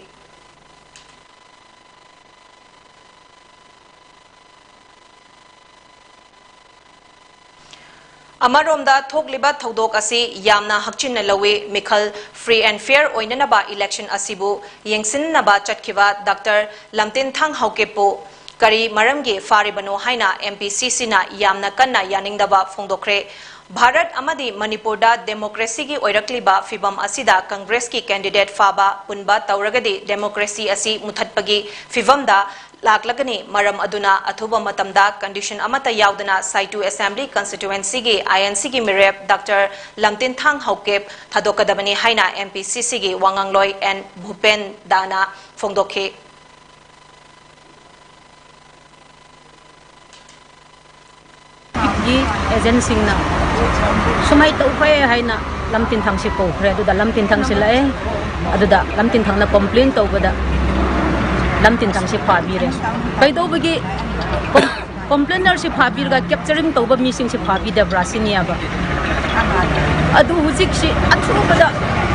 ꯑꯃꯔꯣꯝꯗ ꯊꯣꯛꯂꯤꯕ ꯊꯧꯗꯣꯛ ꯑꯁꯤ ꯌꯥꯝꯅ ꯍꯛꯆꯤꯟꯅ ꯂꯧꯏ꯫ ꯃꯤꯈꯜ free and fair ꯑꯣꯏꯅꯅꯕ election ꯑꯁꯤꯕꯨ ꯌꯦꯡꯁꯤꯟꯅꯕ ꯆꯠꯈꯤꯕ ꯗꯥꯛꯇꯔ ꯂꯝꯇꯤꯟꯊꯥꯡ ꯍꯥꯎꯀꯤꯞꯄꯨ ꯀꯔꯤ ꯃꯔꯝꯒꯤ ꯐꯥꯔꯤꯕꯅꯣ ꯍꯥꯏꯅ M P C C ꯅ ꯌꯥꯝꯅ ꯀꯟꯅ ꯌꯥꯅꯤꯡꯗꯕ ꯐꯣꯡꯗꯣꯛꯈ꯭ꯔꯦ꯫ ꯚꯥꯔꯠ ꯑꯃꯗꯤ ꯃꯅꯤꯄꯨꯔꯗ ꯗꯦꯃꯣꯀ꯭ꯔꯦꯁꯤꯒꯤ ꯑꯣꯏꯔꯛꯂꯤꯕ ꯐꯤꯚꯝ ꯑꯁꯤꯗ ꯀꯪꯒ꯭ꯔꯦꯁꯀꯤ ꯀꯦꯟꯗꯤꯗꯦꯠ ꯐꯥꯕ ꯄꯨꯟꯕ ꯇꯧꯔꯒꯗꯤ ꯗꯦꯃꯣꯀ꯭ꯔꯦꯁꯤ ꯑꯁꯤ ꯃꯨꯊꯠꯄꯒꯤ ꯐꯤꯚꯝꯗ ꯂꯥꯛꯂꯒꯅꯤ꯫ ꯃꯔꯝ ꯑꯗꯨꯅ ꯑꯊꯨꯕ ꯃꯇꯝꯗ ꯀꯟꯗꯤꯁꯟ ꯑꯃꯠꯇ ꯌꯥꯎꯗꯅ ꯁꯥꯏꯇꯨ ꯑꯦꯁꯦꯝꯕ꯭ꯂꯤ ꯀꯟꯁꯇꯤꯇ꯭ꯌꯨꯑꯦꯟꯁꯤꯒꯤ I N C ꯒꯤ ꯃꯤꯔꯦꯞ ꯗꯥꯛꯇꯔ ꯂꯝꯇꯤꯟꯊꯥꯡ ꯍꯧꯀꯦꯞ ꯊꯥꯗꯣꯛꯀꯗꯕꯅꯤ ꯍꯥꯏꯅ M P C C ꯒꯤ ꯋꯥꯉꯥꯡꯂꯣꯏ ꯑꯦꯟ ꯚꯨꯄꯦꯟ ꯗꯥꯅ ꯐꯣꯡꯗꯣꯛꯈꯤ꯫ ꯒꯤ ꯑꯦꯖꯦꯟꯁꯤꯡꯅ ꯁꯨꯃꯥꯏ ꯇꯧꯈ꯭ꯔꯦ ꯍꯥꯏꯅ ꯂꯝꯇꯤꯟꯊꯥꯡꯁꯤ ꯀꯧꯈ꯭ꯔꯦ꯫ ꯑꯗꯨꯗ ꯂꯝꯇꯤꯟꯊꯥꯡꯁꯤ ꯂꯥꯛꯑꯦ꯫ ꯑꯗꯨꯗ ꯂꯝꯇꯤꯟꯊꯥꯡꯅ ꯀꯣꯝꯄ꯭ꯂꯦꯟ ꯇꯧꯕꯗ ꯂꯝꯇꯤꯟꯊꯥꯡꯁꯤ ꯐꯥꯕꯤꯔꯦ꯫ ꯀꯩꯗꯧꯕꯒꯤ ꯀꯣꯝ-, ꯀꯣꯝꯄ꯭ꯂꯦꯅꯔꯁꯤ ꯐꯥꯕꯤꯔꯒ ꯀꯦꯞꯆꯔꯤꯡ ꯇꯧꯕ ꯃꯤꯁꯤꯡꯁꯤ ꯐꯥꯕꯤꯗꯕ꯭ꯔꯥ ꯁꯤꯅꯦꯕ꯫ ꯑꯗꯨ ꯍꯧꯖꯤꯛꯁꯤ ꯑꯊꯨꯕꯗ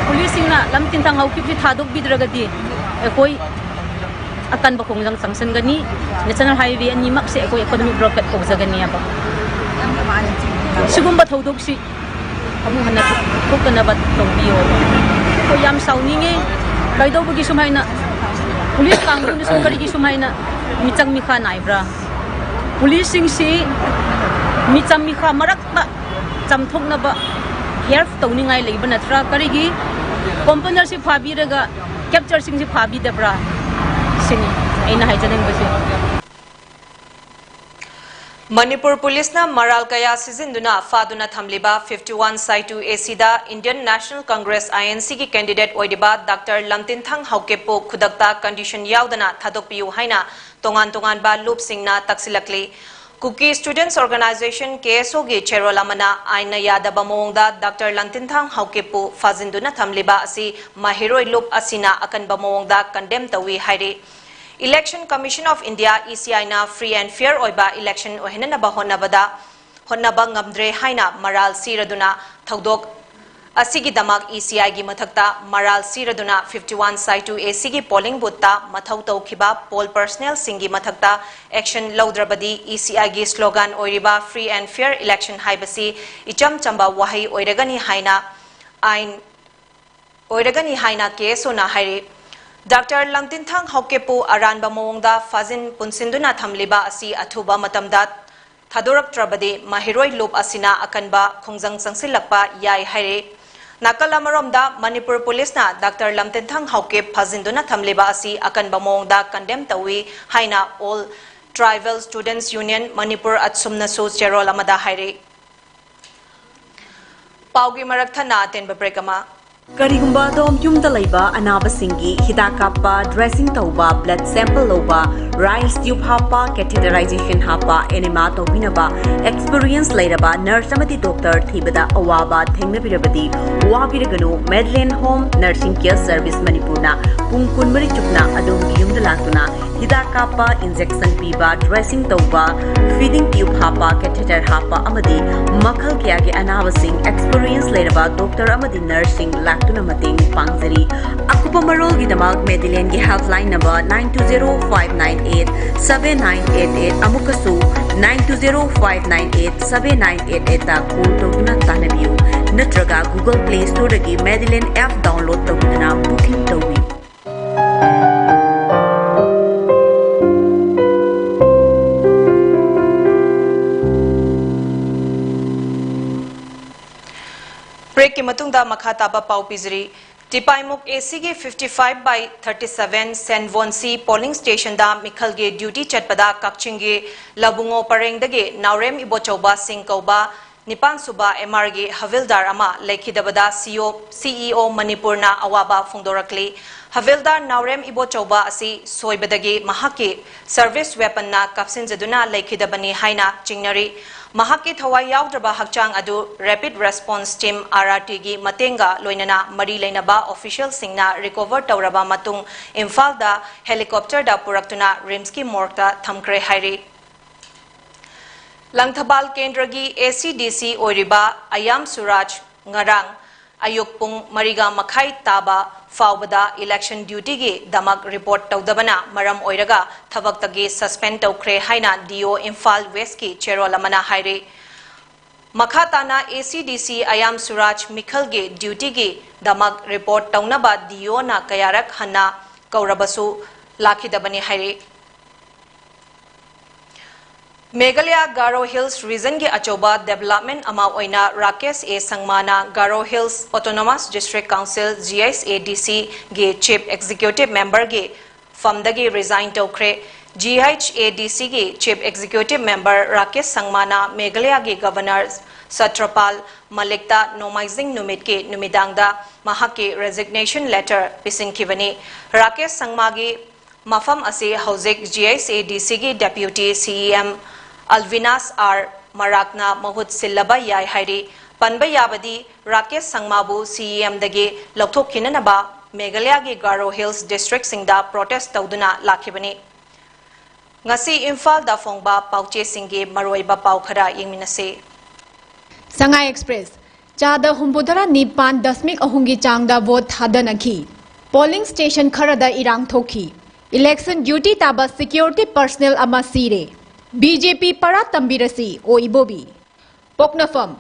ꯄꯨꯂꯤꯁꯁꯤꯡꯅ ꯂꯝꯇꯤꯟꯊꯥꯡ ꯍꯧꯀꯤꯞꯁꯤ ꯊꯥꯗꯣꯛꯄꯤꯗ꯭ꯔꯒꯗꯤ ꯑꯩꯈꯣꯏ ꯑꯀꯟꯕ ꯈꯣꯡꯖꯪ ꯆꯪꯁꯤꯟꯒꯅꯤ꯫ ꯅꯦꯁꯅꯦꯜ ꯍꯥꯏꯋꯦ ꯑꯅꯤꯃꯛꯁꯦ ꯑꯩꯈꯣꯏ ꯏꯀꯣꯅꯣꯃꯤꯛ ꯕ꯭ꯂꯣꯀꯦꯠ ꯀꯧꯖꯒꯅꯤꯕ꯫ ꯁꯤꯒꯨꯝꯕ ꯊꯧꯗꯣꯛꯁꯤ ꯑꯃꯨꯛ ꯍꯟꯅ ꯊꯣꯛꯇꯅꯕ ꯇꯧꯕꯤꯌꯣ꯫ ꯑꯩꯈꯣꯏ ꯌꯥꯝ ꯁꯥꯎꯅꯤꯡꯉꯦ꯫ ꯀꯩꯗꯧꯕꯒꯤ ꯁꯨꯃꯥꯏꯅ ꯄꯨꯂꯤꯁ ꯀꯥꯡꯕꯨꯅꯁꯨ ꯀꯔꯤꯒꯤ ꯁꯨꯃꯥꯏꯅ ꯃꯤꯆꯪ ꯃꯤꯈꯥ ꯅꯥꯏꯕ꯭ꯔꯥ? ꯄꯨꯂꯤꯁꯁꯤꯡꯁꯤ ꯃꯤꯆꯪ ꯃꯤꯈꯥ ꯃꯔꯛꯇ ꯆꯥꯝꯊꯣꯛꯅꯕ ꯍꯦꯜꯞ ꯇꯧꯅꯤꯡꯉꯥꯏ ꯂꯩꯕ ꯅꯠꯇ꯭ꯔꯥ? ꯀꯔꯤꯒꯤ ꯀꯣꯝꯄ꯭ꯂꯦꯅꯔꯁꯤ ꯐꯥꯕꯤꯔꯒ ꯀꯦꯞꯆꯔꯁꯤꯡꯁꯤ ꯐꯥꯕꯤꯗꯕ꯭ꯔꯥ? ꯁꯤꯅꯤ ꯑꯩꯅ ꯍꯥꯏꯖꯅꯤꯡꯕꯁꯦ꯫ ꯃꯅꯤꯄꯨꯔ ꯄꯨꯂꯤꯁꯅ ꯃꯔꯥꯜ ꯀꯌꯥ ꯁꯤꯖꯤꯟꯗꯨꯅ ꯐꯥꯗꯨꯅ ꯊꯝꯂꯤꯕ fifty one ꯁꯥꯏꯇꯨ A C the Indian National Congress, I N C ꯒꯤ ꯀꯦꯟꯗꯤꯗꯦꯠ ꯑꯣꯏꯔꯤꯕ ꯗꯥꯛꯇꯔ ꯂꯝꯇꯤꯟꯊꯥꯡ ꯍꯧꯀꯦꯞꯄꯨ ꯈꯨꯗꯛꯇ ꯀꯟꯗꯤꯁꯟ ꯌꯥꯎꯗꯅ ꯊꯥꯗꯣꯛꯄꯤꯌꯨ ꯍꯥꯏꯅ ꯇꯣꯉꯥꯟ ꯇꯣꯉꯥꯟꯕ ꯂꯨꯞꯁꯤꯡꯅ ꯇꯛꯁꯤꯜꯂꯛꯂꯤ꯫ Kuki Students Organisation, K S O ꯒꯤ ꯆꯦꯔꯣꯜ ꯑꯃꯅ ꯑꯥꯏꯟꯅ ꯌꯥꯗꯕ ꯃꯑꯣꯡꯗ ꯗꯥꯛꯇꯔ ꯂꯝꯇꯤꯟꯊꯥꯡ ꯍꯧꯀꯦꯞꯄꯨ ꯐꯥꯖꯤꯟꯗꯨꯅ ꯊꯝꯂꯤꯕ ꯑꯁꯤ ꯃꯍꯩꯔꯣꯏ ꯂꯨꯞ ꯑꯁꯤꯅ ꯑꯀꯟꯕ ꯃꯑꯣꯡꯗ ꯀꯟꯗꯦꯝ ꯇꯧꯏ ꯍꯥꯏꯔꯤ꯫ Election Commission of India, E C I ꯅ free and fair ꯑꯣꯏꯕ election ꯑꯣꯏꯍꯟꯅꯕ ꯍꯣꯠꯅꯕꯗ, ꯍꯣꯠꯅꯕ ꯉꯝꯗ꯭ꯔꯦ ꯍꯥꯏꯅ ꯃꯔꯥꯜ ꯁꯤꯔꯗꯨꯅ ꯊꯧꯗꯣꯛ ꯑꯁꯤꯒꯤꯗꯃꯛ E C I ꯒꯤ ꯃꯊꯛꯇ ꯃꯔꯥꯜ ꯁꯤꯔꯗꯨꯅ fifty one ꯁꯥꯏꯇꯨ A C ꯒꯤ polling booth ꯇ ꯃꯊꯧ ꯇꯧꯈꯤꯕ poll personnel ꯁꯤꯡꯒꯤ ꯃꯊꯛꯇ action ꯂꯧꯗ꯭ꯔꯕꯗꯤ E C I ꯒꯤ slogan ꯑꯣꯏꯔꯤꯕ free and fair election ꯍꯥꯏꯕꯁꯤ ꯏꯆꯝ ꯆꯝꯕ ꯋꯥꯍꯩ ꯑꯣꯏꯔꯒꯅꯤ ꯍꯥꯏꯅ ꯑꯥꯏꯟ ꯑꯣꯏꯔꯒꯅꯤ ꯍꯥꯏꯅ K S O ꯅ ꯍꯥꯏꯔꯤ꯫ ꯗꯥꯛꯇꯔ ꯂꯝꯇꯤꯟꯊꯥꯡ ꯍꯥꯎꯀꯤꯞꯄꯨ ꯑꯔꯥꯟꯕ ꯃꯑꯣꯡꯗ ꯐꯥꯖꯤꯟ ꯄꯨꯟꯁꯤꯟꯗꯨꯅ ꯊꯝꯂꯤꯕ ꯑꯁꯤ ꯑꯊꯨꯕ ꯃꯇꯝꯗ ꯊꯥꯗꯣꯔꯛꯇ꯭ꯔꯕꯗꯤ ꯃꯍꯩꯔꯣꯏ ꯂꯨꯞ ꯑꯁꯤꯅ ꯑꯀꯟꯕ ꯈꯣꯡꯖꯪ ꯆꯪꯁꯤꯜꯂꯛꯄ ꯌꯥꯏ ꯍꯥꯏꯔꯤ꯫ ꯅꯥꯀꯜ ꯑꯃꯔꯣꯝꯗ ꯃꯅꯤꯄꯨꯔ ꯄꯨꯂꯤꯁꯅ ꯗꯥꯛꯇꯔ ꯂꯝꯇꯤꯟꯊꯥꯡ ꯍꯥꯎꯀꯤꯞ ꯐꯥꯖꯤꯟꯗꯨꯅ ꯊꯝꯂꯤꯕ ꯑꯁꯤ ꯑꯀꯟꯕ ꯃꯑꯣꯡꯗ ꯀꯟꯗꯦꯝ ꯇꯧꯏ ꯍꯥꯏꯅ All Tribal Students Union Manipur ꯑꯠꯁꯨꯝꯅꯁꯨ ꯆꯦꯔꯣꯜ ꯑꯃꯗ ꯍꯥꯏꯔꯤ꯫ ꯄꯥꯎꯒꯤ ꯃꯔꯛ ꯊꯠꯅ ꯑꯇꯦꯟꯕ ꯕ꯭ꯔꯦꯛ ꯑꯃ꯫ ꯀꯔꯤꯒꯨꯝꯕ ꯑꯗꯣꯝ ꯌꯨꯝꯗ ꯂꯩꯕ ꯑꯅꯥꯕꯁꯤꯡꯒꯤ ꯍꯤꯗꯥꯛ ꯀꯥꯞꯄ, ꯗ꯭ꯔꯦꯁꯤꯡ ꯇꯧꯕ, ꯕ꯭ꯂꯗ ꯁꯦꯝꯄꯜ ꯂꯧꯕ, ꯔꯥꯏꯜꯁ ꯇ꯭ꯌꯨꯕ ꯍꯥꯞꯄ, ꯀꯦꯊꯤꯇꯔꯥꯏꯖꯦꯁꯟ ꯍꯥꯞꯄ, ꯑꯦꯅꯤꯃꯥ ꯇꯧꯕꯤꯅꯕ ꯑꯦꯛꯁꯄꯤꯔꯤꯌꯦꯟꯁ ꯂꯩꯔꯕ ꯅꯔꯁ ꯑꯃꯗꯤ ꯗꯣꯛꯇꯔ ꯊꯤꯕꯗ ꯑꯋꯥꯕ ꯊꯦꯡꯅꯕꯤꯔꯕꯗꯤ ꯋꯥꯕꯤꯔꯒꯅꯨ꯫ ꯃꯦꯗꯂꯦꯟ ꯍꯣꯝ ꯅꯔꯁꯤꯡ ꯀꯦꯌꯔ ꯁꯔꯚꯤꯁ ꯃꯅꯤꯄꯨꯔꯅ ꯄꯨꯡ ꯀꯨꯟꯃꯔꯤ ꯆꯨꯞꯅ ꯑꯗꯣꯝꯒꯤ ꯌꯨꯝꯗ ꯂꯥꯛꯇꯨꯅ ꯍꯤꯗꯥꯛ ꯀꯥꯞꯄ, ꯏꯟꯖꯦꯛꯁꯟ ꯄꯤꯕ, ꯗ꯭ꯔꯦꯁꯤꯡ ꯇꯧꯕ, ꯐꯤꯗꯤꯡ ꯇ꯭ꯌꯨꯕ ꯍꯥꯞꯄ, ꯀꯦꯊꯦꯇꯔ ꯍꯥꯞꯄ ꯑꯃꯗꯤ ꯃꯈꯜ ꯀꯌꯥꯒꯤ ꯑꯅꯥꯕꯁꯤꯡ ꯑꯦꯛꯁꯄꯤꯔꯤꯌꯦꯟꯁ ꯂꯩꯔꯕ ꯗꯣꯛꯇꯔ ꯑꯃꯗꯤ ꯅꯔꯁꯁꯤꯡ ꯂꯥꯛꯇꯨꯅ ꯃꯇꯦꯡ ꯄꯥꯡꯖꯔꯤ꯫ ꯑꯀꯨꯞꯄ ꯃꯔꯣꯜꯒꯤꯗꯃꯛ ꯃꯦꯗꯤꯂꯦꯟꯒꯤ helpline number nine two zero five nine eight seven nine eight eight ꯑꯃꯨꯛꯀꯁꯨ nine two zero five nine eight seven nine eight eight call ꯇꯧꯗꯨꯅ ꯇꯥꯟꯅꯕꯤꯌꯨ꯫ ꯅꯠꯇ꯭ꯔꯒ Google Play Storeꯗꯒꯤ ꯃꯦꯗꯤꯂꯦꯟ ꯑꯦꯞ ꯗꯥꯎꯟꯂꯣꯗ ꯇꯧꯗꯨꯅ ꯕꯨꯀꯤꯡ ꯇꯧꯕꯤꯌꯨ꯫ ꯕ꯭ꯔꯦꯛꯀꯤ ꯃꯇꯨꯡꯗ ꯃꯈꯥ ꯇꯥꯕ ꯄꯥꯎ ꯄꯤꯖꯔꯤ꯫ ꯇꯤꯄꯥꯏꯃꯨꯛ ꯑꯦꯁꯤꯒꯤ fifty five by thirty seven ꯁꯦꯟ ꯚꯣꯟꯁꯤ ꯄꯣꯂꯤꯡ ꯁ꯭ꯇꯦꯁꯟꯗ ꯃꯤꯈꯜꯒꯤ ꯗ꯭ꯌꯨꯇꯤ ꯆꯠꯄꯗ ꯀꯛꯆꯤꯡꯒꯤ ꯂꯕꯨꯡꯉꯣ ꯄꯔꯦꯡꯗꯒꯤ ꯅꯥꯎꯔꯦꯝ ꯏꯕꯣꯆꯧꯕ ꯁꯤꯡ ꯀꯧꯕ ꯅꯤꯄꯥꯟ ꯁꯨꯕ ꯑꯦꯝ ꯑꯥꯔꯒꯤ ꯍꯕꯤꯜꯗꯥꯔ ꯑꯃ ꯂꯩꯈꯤꯗꯕꯗ ꯁꯤꯏꯑꯣ, ꯁꯤꯏꯑꯣ ꯃꯅꯤꯄꯨꯔꯅ ꯑꯋꯥꯕ ꯐꯣꯡꯗꯣꯔꯛꯂꯤ꯫ ꯍꯕꯤꯜꯗꯥꯔ ꯅꯥꯎꯔꯦꯝ ꯏꯕꯣꯆꯧꯕ ꯑꯁꯤ ꯁꯣꯏꯕꯗꯒꯤ ꯃꯍꯥꯛꯀꯤ ꯁꯔꯚꯤꯁ ꯋꯦꯄꯟꯅ ꯀꯥꯞꯁꯤꯟꯖꯗꯨꯅ ꯂꯩꯈꯤꯗꯕꯅꯤ ꯍꯥꯏꯅ ꯆꯤꯡꯅꯔꯤ꯫ ꯃꯍꯥꯛꯀꯤ ꯊꯋꯥꯏ ꯌꯥꯎꯗ꯭ꯔꯕ ꯍꯛꯆꯥꯡ ꯑꯗꯨ ꯔꯦꯄꯤꯗ ꯔꯦꯁꯄꯣꯟꯁ ꯇꯤꯝ, ꯑꯥꯔ ꯑꯥꯔ ꯇꯤꯒꯤ ꯃꯇꯦꯡꯒ ꯂꯣꯏꯅꯅ ꯃꯔꯤ ꯂꯩꯅꯕ ꯑꯣꯐꯤꯁꯤꯌꯦꯜꯁꯤꯡꯅ ꯔꯤꯀꯣꯚꯔ ꯇꯧꯔꯕ ꯃꯇꯨꯡ ꯏꯝꯐꯥꯜꯗ ꯍꯦꯂꯤꯀꯣꯞꯇꯔꯗ ꯄꯨꯔꯛꯇꯨꯅ ꯔꯤꯝꯁꯀꯤ ꯃꯣꯔꯒꯇ ꯊꯝꯈ꯭ꯔꯦ ꯍꯥꯏꯔꯤ꯫ ꯂꯪꯊꯕꯥꯜ ꯀꯦꯟꯗ꯭ꯔꯒꯤ ꯑꯦ ꯁꯤ ꯗꯤ ꯁꯤ ꯑꯣꯏꯔꯤꯕ ꯑꯌꯥꯝ ꯁꯨꯔꯥꯖ ꯉꯔꯥꯡ ꯑꯌꯨꯛ ꯄꯨꯡ ꯃꯔꯤꯒ ꯃꯈꯥꯏ ꯇꯥꯕ ꯐꯥꯎꯕꯗ ꯏꯂꯦꯛꯁꯟ ꯗ꯭ꯌꯨꯇꯤꯒꯤꯗꯃꯛ ꯔꯤꯄꯣꯔꯠ ꯇꯧꯗꯕꯅ ꯃꯔꯝ ꯑꯣꯏꯔꯒ ꯊꯕꯛꯇꯒꯤ ꯁꯁꯄꯦꯟ ꯇꯧꯈ꯭ꯔꯦ ꯍꯥꯏꯅ ꯗꯤ ꯑꯣ ꯏꯝꯐꯥꯜ ꯋꯦꯁꯀꯤ ꯆꯦꯔꯣꯜ ꯑꯃꯅ ꯍꯥꯏꯔꯤ꯫ ꯃꯈꯥ ꯇꯥꯅ ꯑꯦ ꯁꯤ ꯗꯤ ꯁꯤ ꯑꯌꯥꯝ ꯁꯨꯔꯥꯖ ꯃꯤꯈꯜꯒꯤ ꯗ꯭ꯌꯨꯇꯤꯒꯤꯗꯃꯛ ꯔꯤꯄꯣꯔꯠ ꯇꯧꯅꯕ ꯗꯤ ꯑꯣꯅ ꯀꯌꯥꯔꯛ ꯍꯟꯅ ꯀꯧꯔꯕꯁꯨ ꯂꯥꯛꯈꯤꯗꯕꯅꯤ ꯍꯥꯏꯔꯤ꯫ ꯃꯦꯘꯥꯂꯌꯥ ꯒꯥꯔꯣ ꯍꯤꯜꯁ ꯔꯤꯖꯟꯒꯤ ꯑꯆꯧꯕ ꯗꯦꯕꯂꯞꯃꯦꯟ ꯑꯃ ꯑꯣꯏꯅ ꯔꯥꯀꯦꯁ ꯑꯦ ꯁꯪꯃꯥꯅ Garo hills autonomous district council, G H A D ꯁꯤꯒꯤ ꯆꯤꯐ ꯑꯦꯛꯖꯤꯀ꯭ꯌꯨꯇꯤꯚ ꯃꯦꯝꯕꯔꯒꯤ ꯐꯝꯗꯒꯤ ꯔꯤꯖꯥꯏꯟ ꯇꯧꯈ꯭ꯔꯦ꯫ ꯖꯤ ꯑꯩꯆ ꯑꯦ ꯗꯤ ꯁꯤꯒꯤ ꯆꯤꯐ ꯑꯦꯛꯖꯤꯀ꯭ꯌꯨꯇꯤꯚ ꯃꯦꯝꯕꯔ ꯔꯥꯀꯦꯁ ꯁꯪꯃꯥꯅ ꯃꯦꯘꯥꯂꯌꯥꯒꯤ ꯒꯚꯔꯅꯔ ꯁꯇ꯭ꯔꯄꯥꯜ ꯃꯂꯤꯛꯇ ꯅꯣꯡꯃꯥꯏꯖꯤꯡ ꯅꯨꯃꯤꯠꯀꯤ ꯅꯨꯃꯤꯗꯥꯡꯗ ꯃꯍꯥꯛꯀꯤ ꯔꯦꯖꯤꯒꯅꯦꯁꯟ ꯂꯦꯇꯔ ꯄꯤꯁꯤꯟꯈꯤꯕꯅꯤ꯫ ꯔꯥꯀꯦꯁ ꯁꯪꯃꯥꯒꯤ ꯃꯐꯝ ꯑꯁꯤ ꯍꯧꯖꯤꯛ ꯖꯤ ꯑꯩꯆ ꯑꯦ ꯗꯤ ꯁꯤꯒꯤ ꯗꯦꯄ꯭ꯌꯨꯇꯤ ꯁꯤ ꯏ ꯑꯦꯝ ꯑꯜꯚꯤꯅꯥꯁ ꯑꯥꯔ ꯃꯔꯥꯛꯅ ꯃꯍꯨꯠ ꯁꯤꯜꯂꯕ ꯌꯥꯏ ꯍꯥꯏꯔꯤ꯫ ꯄꯟꯕ ꯌꯥꯕꯗꯤ, ꯔꯥꯀꯦꯁ ꯁꯪꯃꯥꯕꯨ ꯁꯤ ꯏ ꯑꯦꯝꯗꯒꯤ ꯂꯧꯊꯣꯛꯈꯤꯅꯅꯕ ꯃꯦꯘꯥꯂꯌꯥꯒꯤ ꯒꯥꯔꯣ ꯍꯤꯜꯁ ꯗꯤꯁꯇ꯭ꯔꯤꯛꯁꯤꯡꯗ ꯄ꯭ꯔꯣꯇꯦꯁ ꯇꯧꯗꯨꯅ ꯂꯥꯛꯈꯤꯕꯅꯤ꯫ ꯉꯁꯤ ꯏꯝꯐꯥꯜꯗ ꯐꯣꯡꯕ ꯄꯥꯎꯆꯦꯁꯤꯡꯒꯤ ꯃꯔꯨꯑꯣꯏꯕ ꯄꯥꯎ ꯈꯔ ꯌꯦꯡꯃꯤꯟꯅꯁꯤ꯫ ꯁꯉꯥꯏ ꯑꯦꯛꯁꯄ꯭ꯔꯦꯁ, ꯆꯥꯗ ꯍꯨꯝꯐꯨꯇꯔꯥ ꯅꯤꯄꯥꯟ ꯗꯁꯃꯤꯛ ꯑꯍꯨꯝꯒꯤ ꯆꯥꯡꯗ ꯚꯣꯠ ꯊꯥꯗꯅꯈꯤ꯫ ꯄꯣꯂꯤꯡ ꯁ꯭ꯇꯦꯁꯟ ꯈꯔꯗ ꯏꯔꯥꯡ ꯊꯣꯛꯈꯤ꯫ ꯏꯂꯦꯛꯁꯟ ꯗ꯭ꯌꯨꯇꯤ ꯇꯥꯕ ꯁꯦꯀ꯭ꯌꯨꯔꯤꯇꯤ ꯄꯔꯁꯅꯦꯜ ꯑꯃ ꯁꯤꯔꯦ꯫ ꯕꯤ ꯖꯦ ꯄꯤ ꯄꯔꯥ ꯇꯝꯕꯤꯔꯁꯤ, ꯑꯣ ꯏꯕꯣꯕꯤ꯫ ꯄꯣꯛꯅꯐꯝ,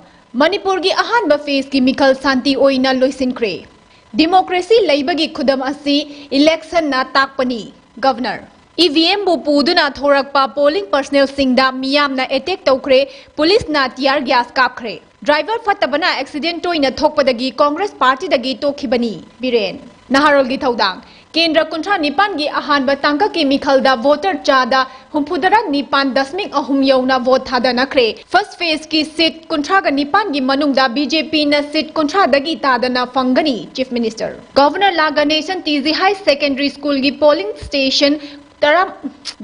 ꯃꯅꯤꯄꯨꯔꯒꯤ ꯑꯍꯥꯟꯕ ꯐꯦꯖꯀꯤ ꯃꯤꯈꯜ ꯁꯥꯟꯇꯤ ꯑꯣꯏꯅ ꯂꯣꯏꯁꯤꯟꯈ꯭ꯔꯦ꯫ ꯗꯤꯃꯣꯀ꯭ꯔꯦꯁꯤ ꯂꯩꯕꯒꯤ ꯈꯨꯗꯝ ꯑꯁꯤ ꯏꯂꯦꯛꯁꯟꯅ ꯇꯥꯛꯄꯅꯤ, ꯒꯚꯔꯅꯔ꯫ ꯏ ꯚꯤ ꯑꯦꯝꯕꯨ ꯄꯨꯗꯨꯅ ꯊꯣꯔꯛꯄ ꯄꯣꯂꯤꯡ ꯄꯔꯁꯅꯦꯜꯁꯤꯡꯗ ꯃꯤꯌꯥꯝꯅ ꯑꯦꯇꯦꯛ ꯇꯧꯈ꯭ꯔꯦ, ꯄꯨꯂꯤꯁꯅ ꯇꯤꯌꯥꯔ ꯒ꯭ꯌꯥꯁ ꯀꯥꯞꯈ꯭ꯔꯦ꯫ ꯗ꯭ꯔꯥꯏꯚꯔ ꯐꯠꯇꯕꯅ ꯑꯦꯛꯁꯤꯗꯦꯟ ꯇꯣꯏꯅ ꯊꯣꯛꯄꯗꯒꯤ ꯀꯣꯡꯒ꯭ꯔꯦꯁ ꯄꯥꯔꯇꯤꯗꯒꯤ ꯇꯣꯛꯈꯤꯕꯅꯤ, ꯕꯤꯔꯦꯟ꯫ ꯅꯍꯥꯔꯣꯜꯒꯤ ꯊꯧꯗꯥꯡ꯫ ꯀꯦꯟꯗ꯭ꯔ ꯀꯨꯟꯊ꯭ꯔꯥ ꯅꯤꯄꯥꯟꯒꯤ ꯑꯍꯥꯟꯕ ꯇꯥꯡꯀꯛꯀꯤ ꯃꯤꯈꯜꯗ ꯚꯣꯇꯔ ꯆꯥꯗ ꯍꯨꯝꯐꯨꯇꯔꯥ ꯅꯤꯄꯥꯟ ꯗꯁꯃꯤꯛ ꯑꯍꯨꯝ ꯌꯧꯅ ꯚꯣꯠ ꯊꯥꯗꯅꯈ꯭ꯔꯦ꯫ ꯐꯥꯔꯁꯠ ꯐꯦꯖꯀꯤ ꯁꯤꯠ ꯀꯨꯟꯊ꯭ꯔꯥꯒ ꯅꯤꯄꯥꯟꯒꯤ ꯃꯅꯨꯡꯗ ꯕꯤ ꯖꯦ ꯄꯤꯅ ꯁꯤꯠ ꯀꯨꯟꯊ꯭ꯔꯥꯗꯒꯤ ꯇꯥꯗꯅ ꯐꯪꯒꯅꯤ, chief minister. Governor L Ganesan T G high secondary ꯁ꯭ꯀꯨꯜꯒꯤ ꯄꯣꯂꯤꯡ ꯁ꯭ꯇꯦꯁꯟ ꯇꯔꯥ,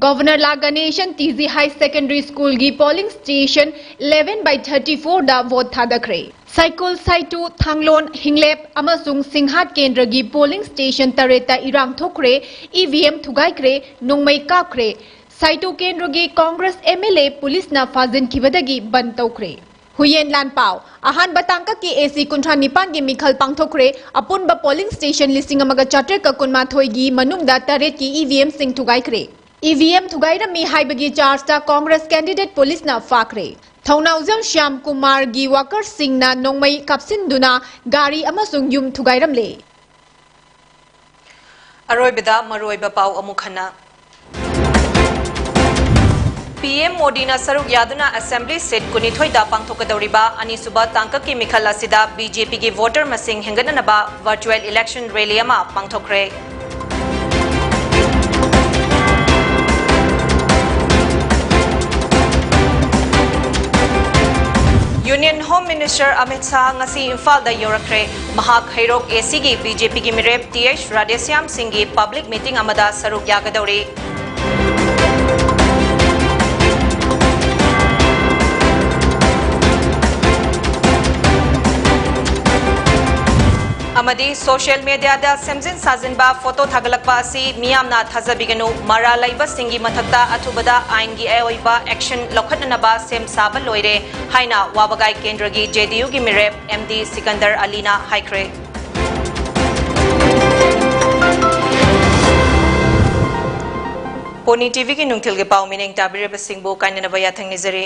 governor L Ganesan T G high secondary ꯁ꯭ꯀꯨꯜꯒꯤ polling station eleven by thirty fourꯗ ꯚꯣꯠ ꯊꯥꯗꯈ꯭ꯔꯦ꯫ ꯁꯥꯏꯀꯨꯜ, ꯁꯥꯏꯇꯨ, ꯊꯥꯡꯂꯣꯟ, ꯍꯤꯡꯂꯦꯞ ꯑꯃꯁꯨꯡ ꯁꯤꯡꯍꯥꯠ ꯀꯦꯟꯗ꯭ꯔꯒꯤ ꯄꯣꯂꯤꯡ ꯁ꯭ꯇꯦꯁꯟ ꯇꯔꯦꯠꯇ ꯏꯔꯥꯡ ꯊꯣꯛꯈ꯭ꯔꯦ, ꯏ ꯚꯤ ꯑꯦꯝ ꯊꯨꯒꯥꯏꯈ꯭ꯔꯦ, ꯅꯣꯡꯃꯩ ꯀꯥꯞꯈ꯭ꯔꯦ꯫ ꯁꯥꯏꯇꯨ ꯀꯦꯟꯗ꯭ꯔꯒꯤ ꯀꯣꯡꯒ꯭ꯔꯦꯁ ꯑꯦꯝ ꯑꯦꯜ ꯑꯦ ꯄꯨꯂꯤꯁꯅ ꯐꯥꯖꯤꯟꯈꯤꯕꯗꯒꯤ ꯕꯟꯗ ꯇꯧꯈ꯭ꯔꯦ꯫ ꯍꯨꯌꯦꯟ ꯂꯥꯟꯄꯥꯎ꯫ ꯑꯍꯥꯟꯕ ꯇꯥꯡꯀꯛꯀꯤ ꯑꯦ ꯁꯤ ꯀꯨꯟꯊ꯭ꯔꯥ ꯅꯤꯄꯥꯟꯒꯤ ꯃꯤꯈꯜ ꯄꯥꯡꯊꯣꯛꯈ꯭ꯔꯦ꯫ ꯑꯄꯨꯟꯕ ꯄꯣꯂꯤꯡ ꯁ꯭ꯇꯦꯁꯟ ꯂꯤꯁꯤꯡ ꯑꯃꯒ ꯆꯥꯇ꯭ꯔꯦꯠꯀ ꯀꯨꯟꯃꯥꯊꯣꯏꯒꯤ ꯃꯅꯨꯡꯗ ꯇꯔꯦꯠꯀꯤ ꯏ ꯚꯤ ꯑꯦꯝꯁꯤꯡ ꯊꯨꯒꯥꯏꯈ꯭ꯔꯦ꯫ ꯏ ꯚꯤ ꯑꯦꯝ ꯊꯨꯒꯥꯏꯔꯝꯃꯤ ꯍꯥꯏꯕꯒꯤ ꯆꯥꯔꯖꯇ ꯀꯣꯡꯒ꯭ꯔꯦꯁ ꯀꯦꯟꯗꯤꯗꯦꯠ ꯄꯨꯂꯤꯁꯅ ꯐꯥꯈ꯭ꯔꯦ꯫ ꯊꯧꯅꯥꯎꯖꯝ ꯁ꯭ꯌꯥꯝ ꯀꯨꯃꯥꯔꯒꯤ ꯋꯥꯀꯔꯁꯤꯡꯅ ꯅꯣꯡꯃꯩ ꯀꯥꯞꯁꯤꯟꯗꯨꯅ ꯒꯥꯔꯤ ꯑꯃꯁꯨꯡ ꯌꯨꯝ ꯊꯨꯒꯥꯏꯔꯝꯂꯦ꯫ ꯑꯔꯣꯏꯕꯗ ꯃꯔꯨꯑꯣꯏꯕ ꯄꯥꯎ ꯑꯃꯨꯛ ꯍꯟꯅ꯫ ꯄꯤ ꯑꯦꯝ ꯃꯣꯗꯤꯅ ꯁꯔꯨꯛ ꯌꯥꯗꯨꯅ ꯑꯦꯁꯦꯝꯕ꯭ꯂꯤ ꯁꯤꯠ ꯀꯨꯟꯅꯤꯊꯣꯏꯗ ꯄꯥꯡꯊꯣꯛꯀꯗꯧꯔꯤꯕ ꯑꯅꯤꯁꯨꯕ ꯇꯥꯡꯀꯛꯀꯤ ꯃꯤꯈꯜ ꯑꯁꯤꯗ ꯕꯤ ꯖꯦ ꯄꯤꯒꯤ ꯚꯣꯇꯔ ꯃꯁꯤꯡ ꯍꯦꯟꯒꯠꯅꯅꯕ ꯚꯔꯆꯨꯑꯦꯜ ꯏꯂꯦꯛꯁꯟ ꯔꯦꯂꯤ ꯑꯃ ꯄꯥꯡꯊꯣꯛꯈ꯭ꯔꯦ꯫ Union home minister Amit Shah ꯉꯁꯤ ꯏꯝꯐꯥꯜꯗ ꯌꯧꯔꯛꯈ꯭ꯔꯦ꯫ ꯃꯍꯥꯛ ꯍꯩꯔꯣꯛ ꯑꯦ ꯁꯤꯒꯤ ꯕꯤ ꯖꯦ ꯄꯤꯒꯤ ꯃꯤꯔꯦꯞ ꯇꯤ ꯑꯩꯆ ꯔꯥꯙꯦꯁ꯭ꯌꯥꯝ ꯁꯤꯡꯒꯤ ꯄꯕ꯭ꯂꯤꯛ ꯃꯤꯇꯤꯡ ꯑꯃꯗ ꯁꯔꯨꯛ ꯌꯥꯒꯗꯧꯔꯤ꯫ ꯑꯃꯗꯤ ꯁꯣꯁꯤꯌꯦꯜ ꯃꯤꯗꯤꯌꯥꯗ ꯁꯦꯝꯖꯤꯟ ꯁꯥꯖꯤꯟꯕ ꯐꯣꯇꯣ ꯊꯥꯒꯠꯂꯛꯄ ꯑꯁꯤ ꯃꯤꯌꯥꯝꯅ ꯊꯥꯖꯕꯤꯒꯅꯨ꯫ ꯃꯔꯥꯜ ꯂꯩꯕꯁꯤꯡꯒꯤ ꯃꯊꯛꯇ ꯑꯊꯨꯕꯗ ꯑꯥꯏꯟꯒꯤ ꯑꯣꯏꯕ ꯑꯦꯛꯁꯟ ꯂꯧꯈꯠꯅꯅꯕ ꯁꯦꯝ ꯁꯥꯕ ꯂꯣꯏꯔꯦ ꯍꯥꯏꯅ ꯋꯥꯕꯒꯥꯏ ꯀꯦꯟꯗ꯭ꯔꯒꯤ ꯖꯦ ꯗꯤ ꯌꯨꯒꯤ ꯃꯤꯔꯦꯞ ꯑꯦꯝ ꯗꯤ ꯁꯤꯀꯟꯗꯔ ꯑꯂꯤꯅ ꯍꯥꯏꯈ꯭ꯔꯦ꯫ ꯄꯣꯅꯤ ꯇꯤ ꯚꯤꯒꯤ ꯅꯨꯡꯊꯤꯜꯒꯤ ꯄꯥꯎ ꯃꯤꯠꯌꯦꯡ ꯇꯥꯕꯤꯔꯤꯕꯁꯤꯡꯕꯨ ꯀꯥꯏꯅꯅꯕ ꯌꯥꯊꯪ ꯅꯤꯖꯔꯤ꯫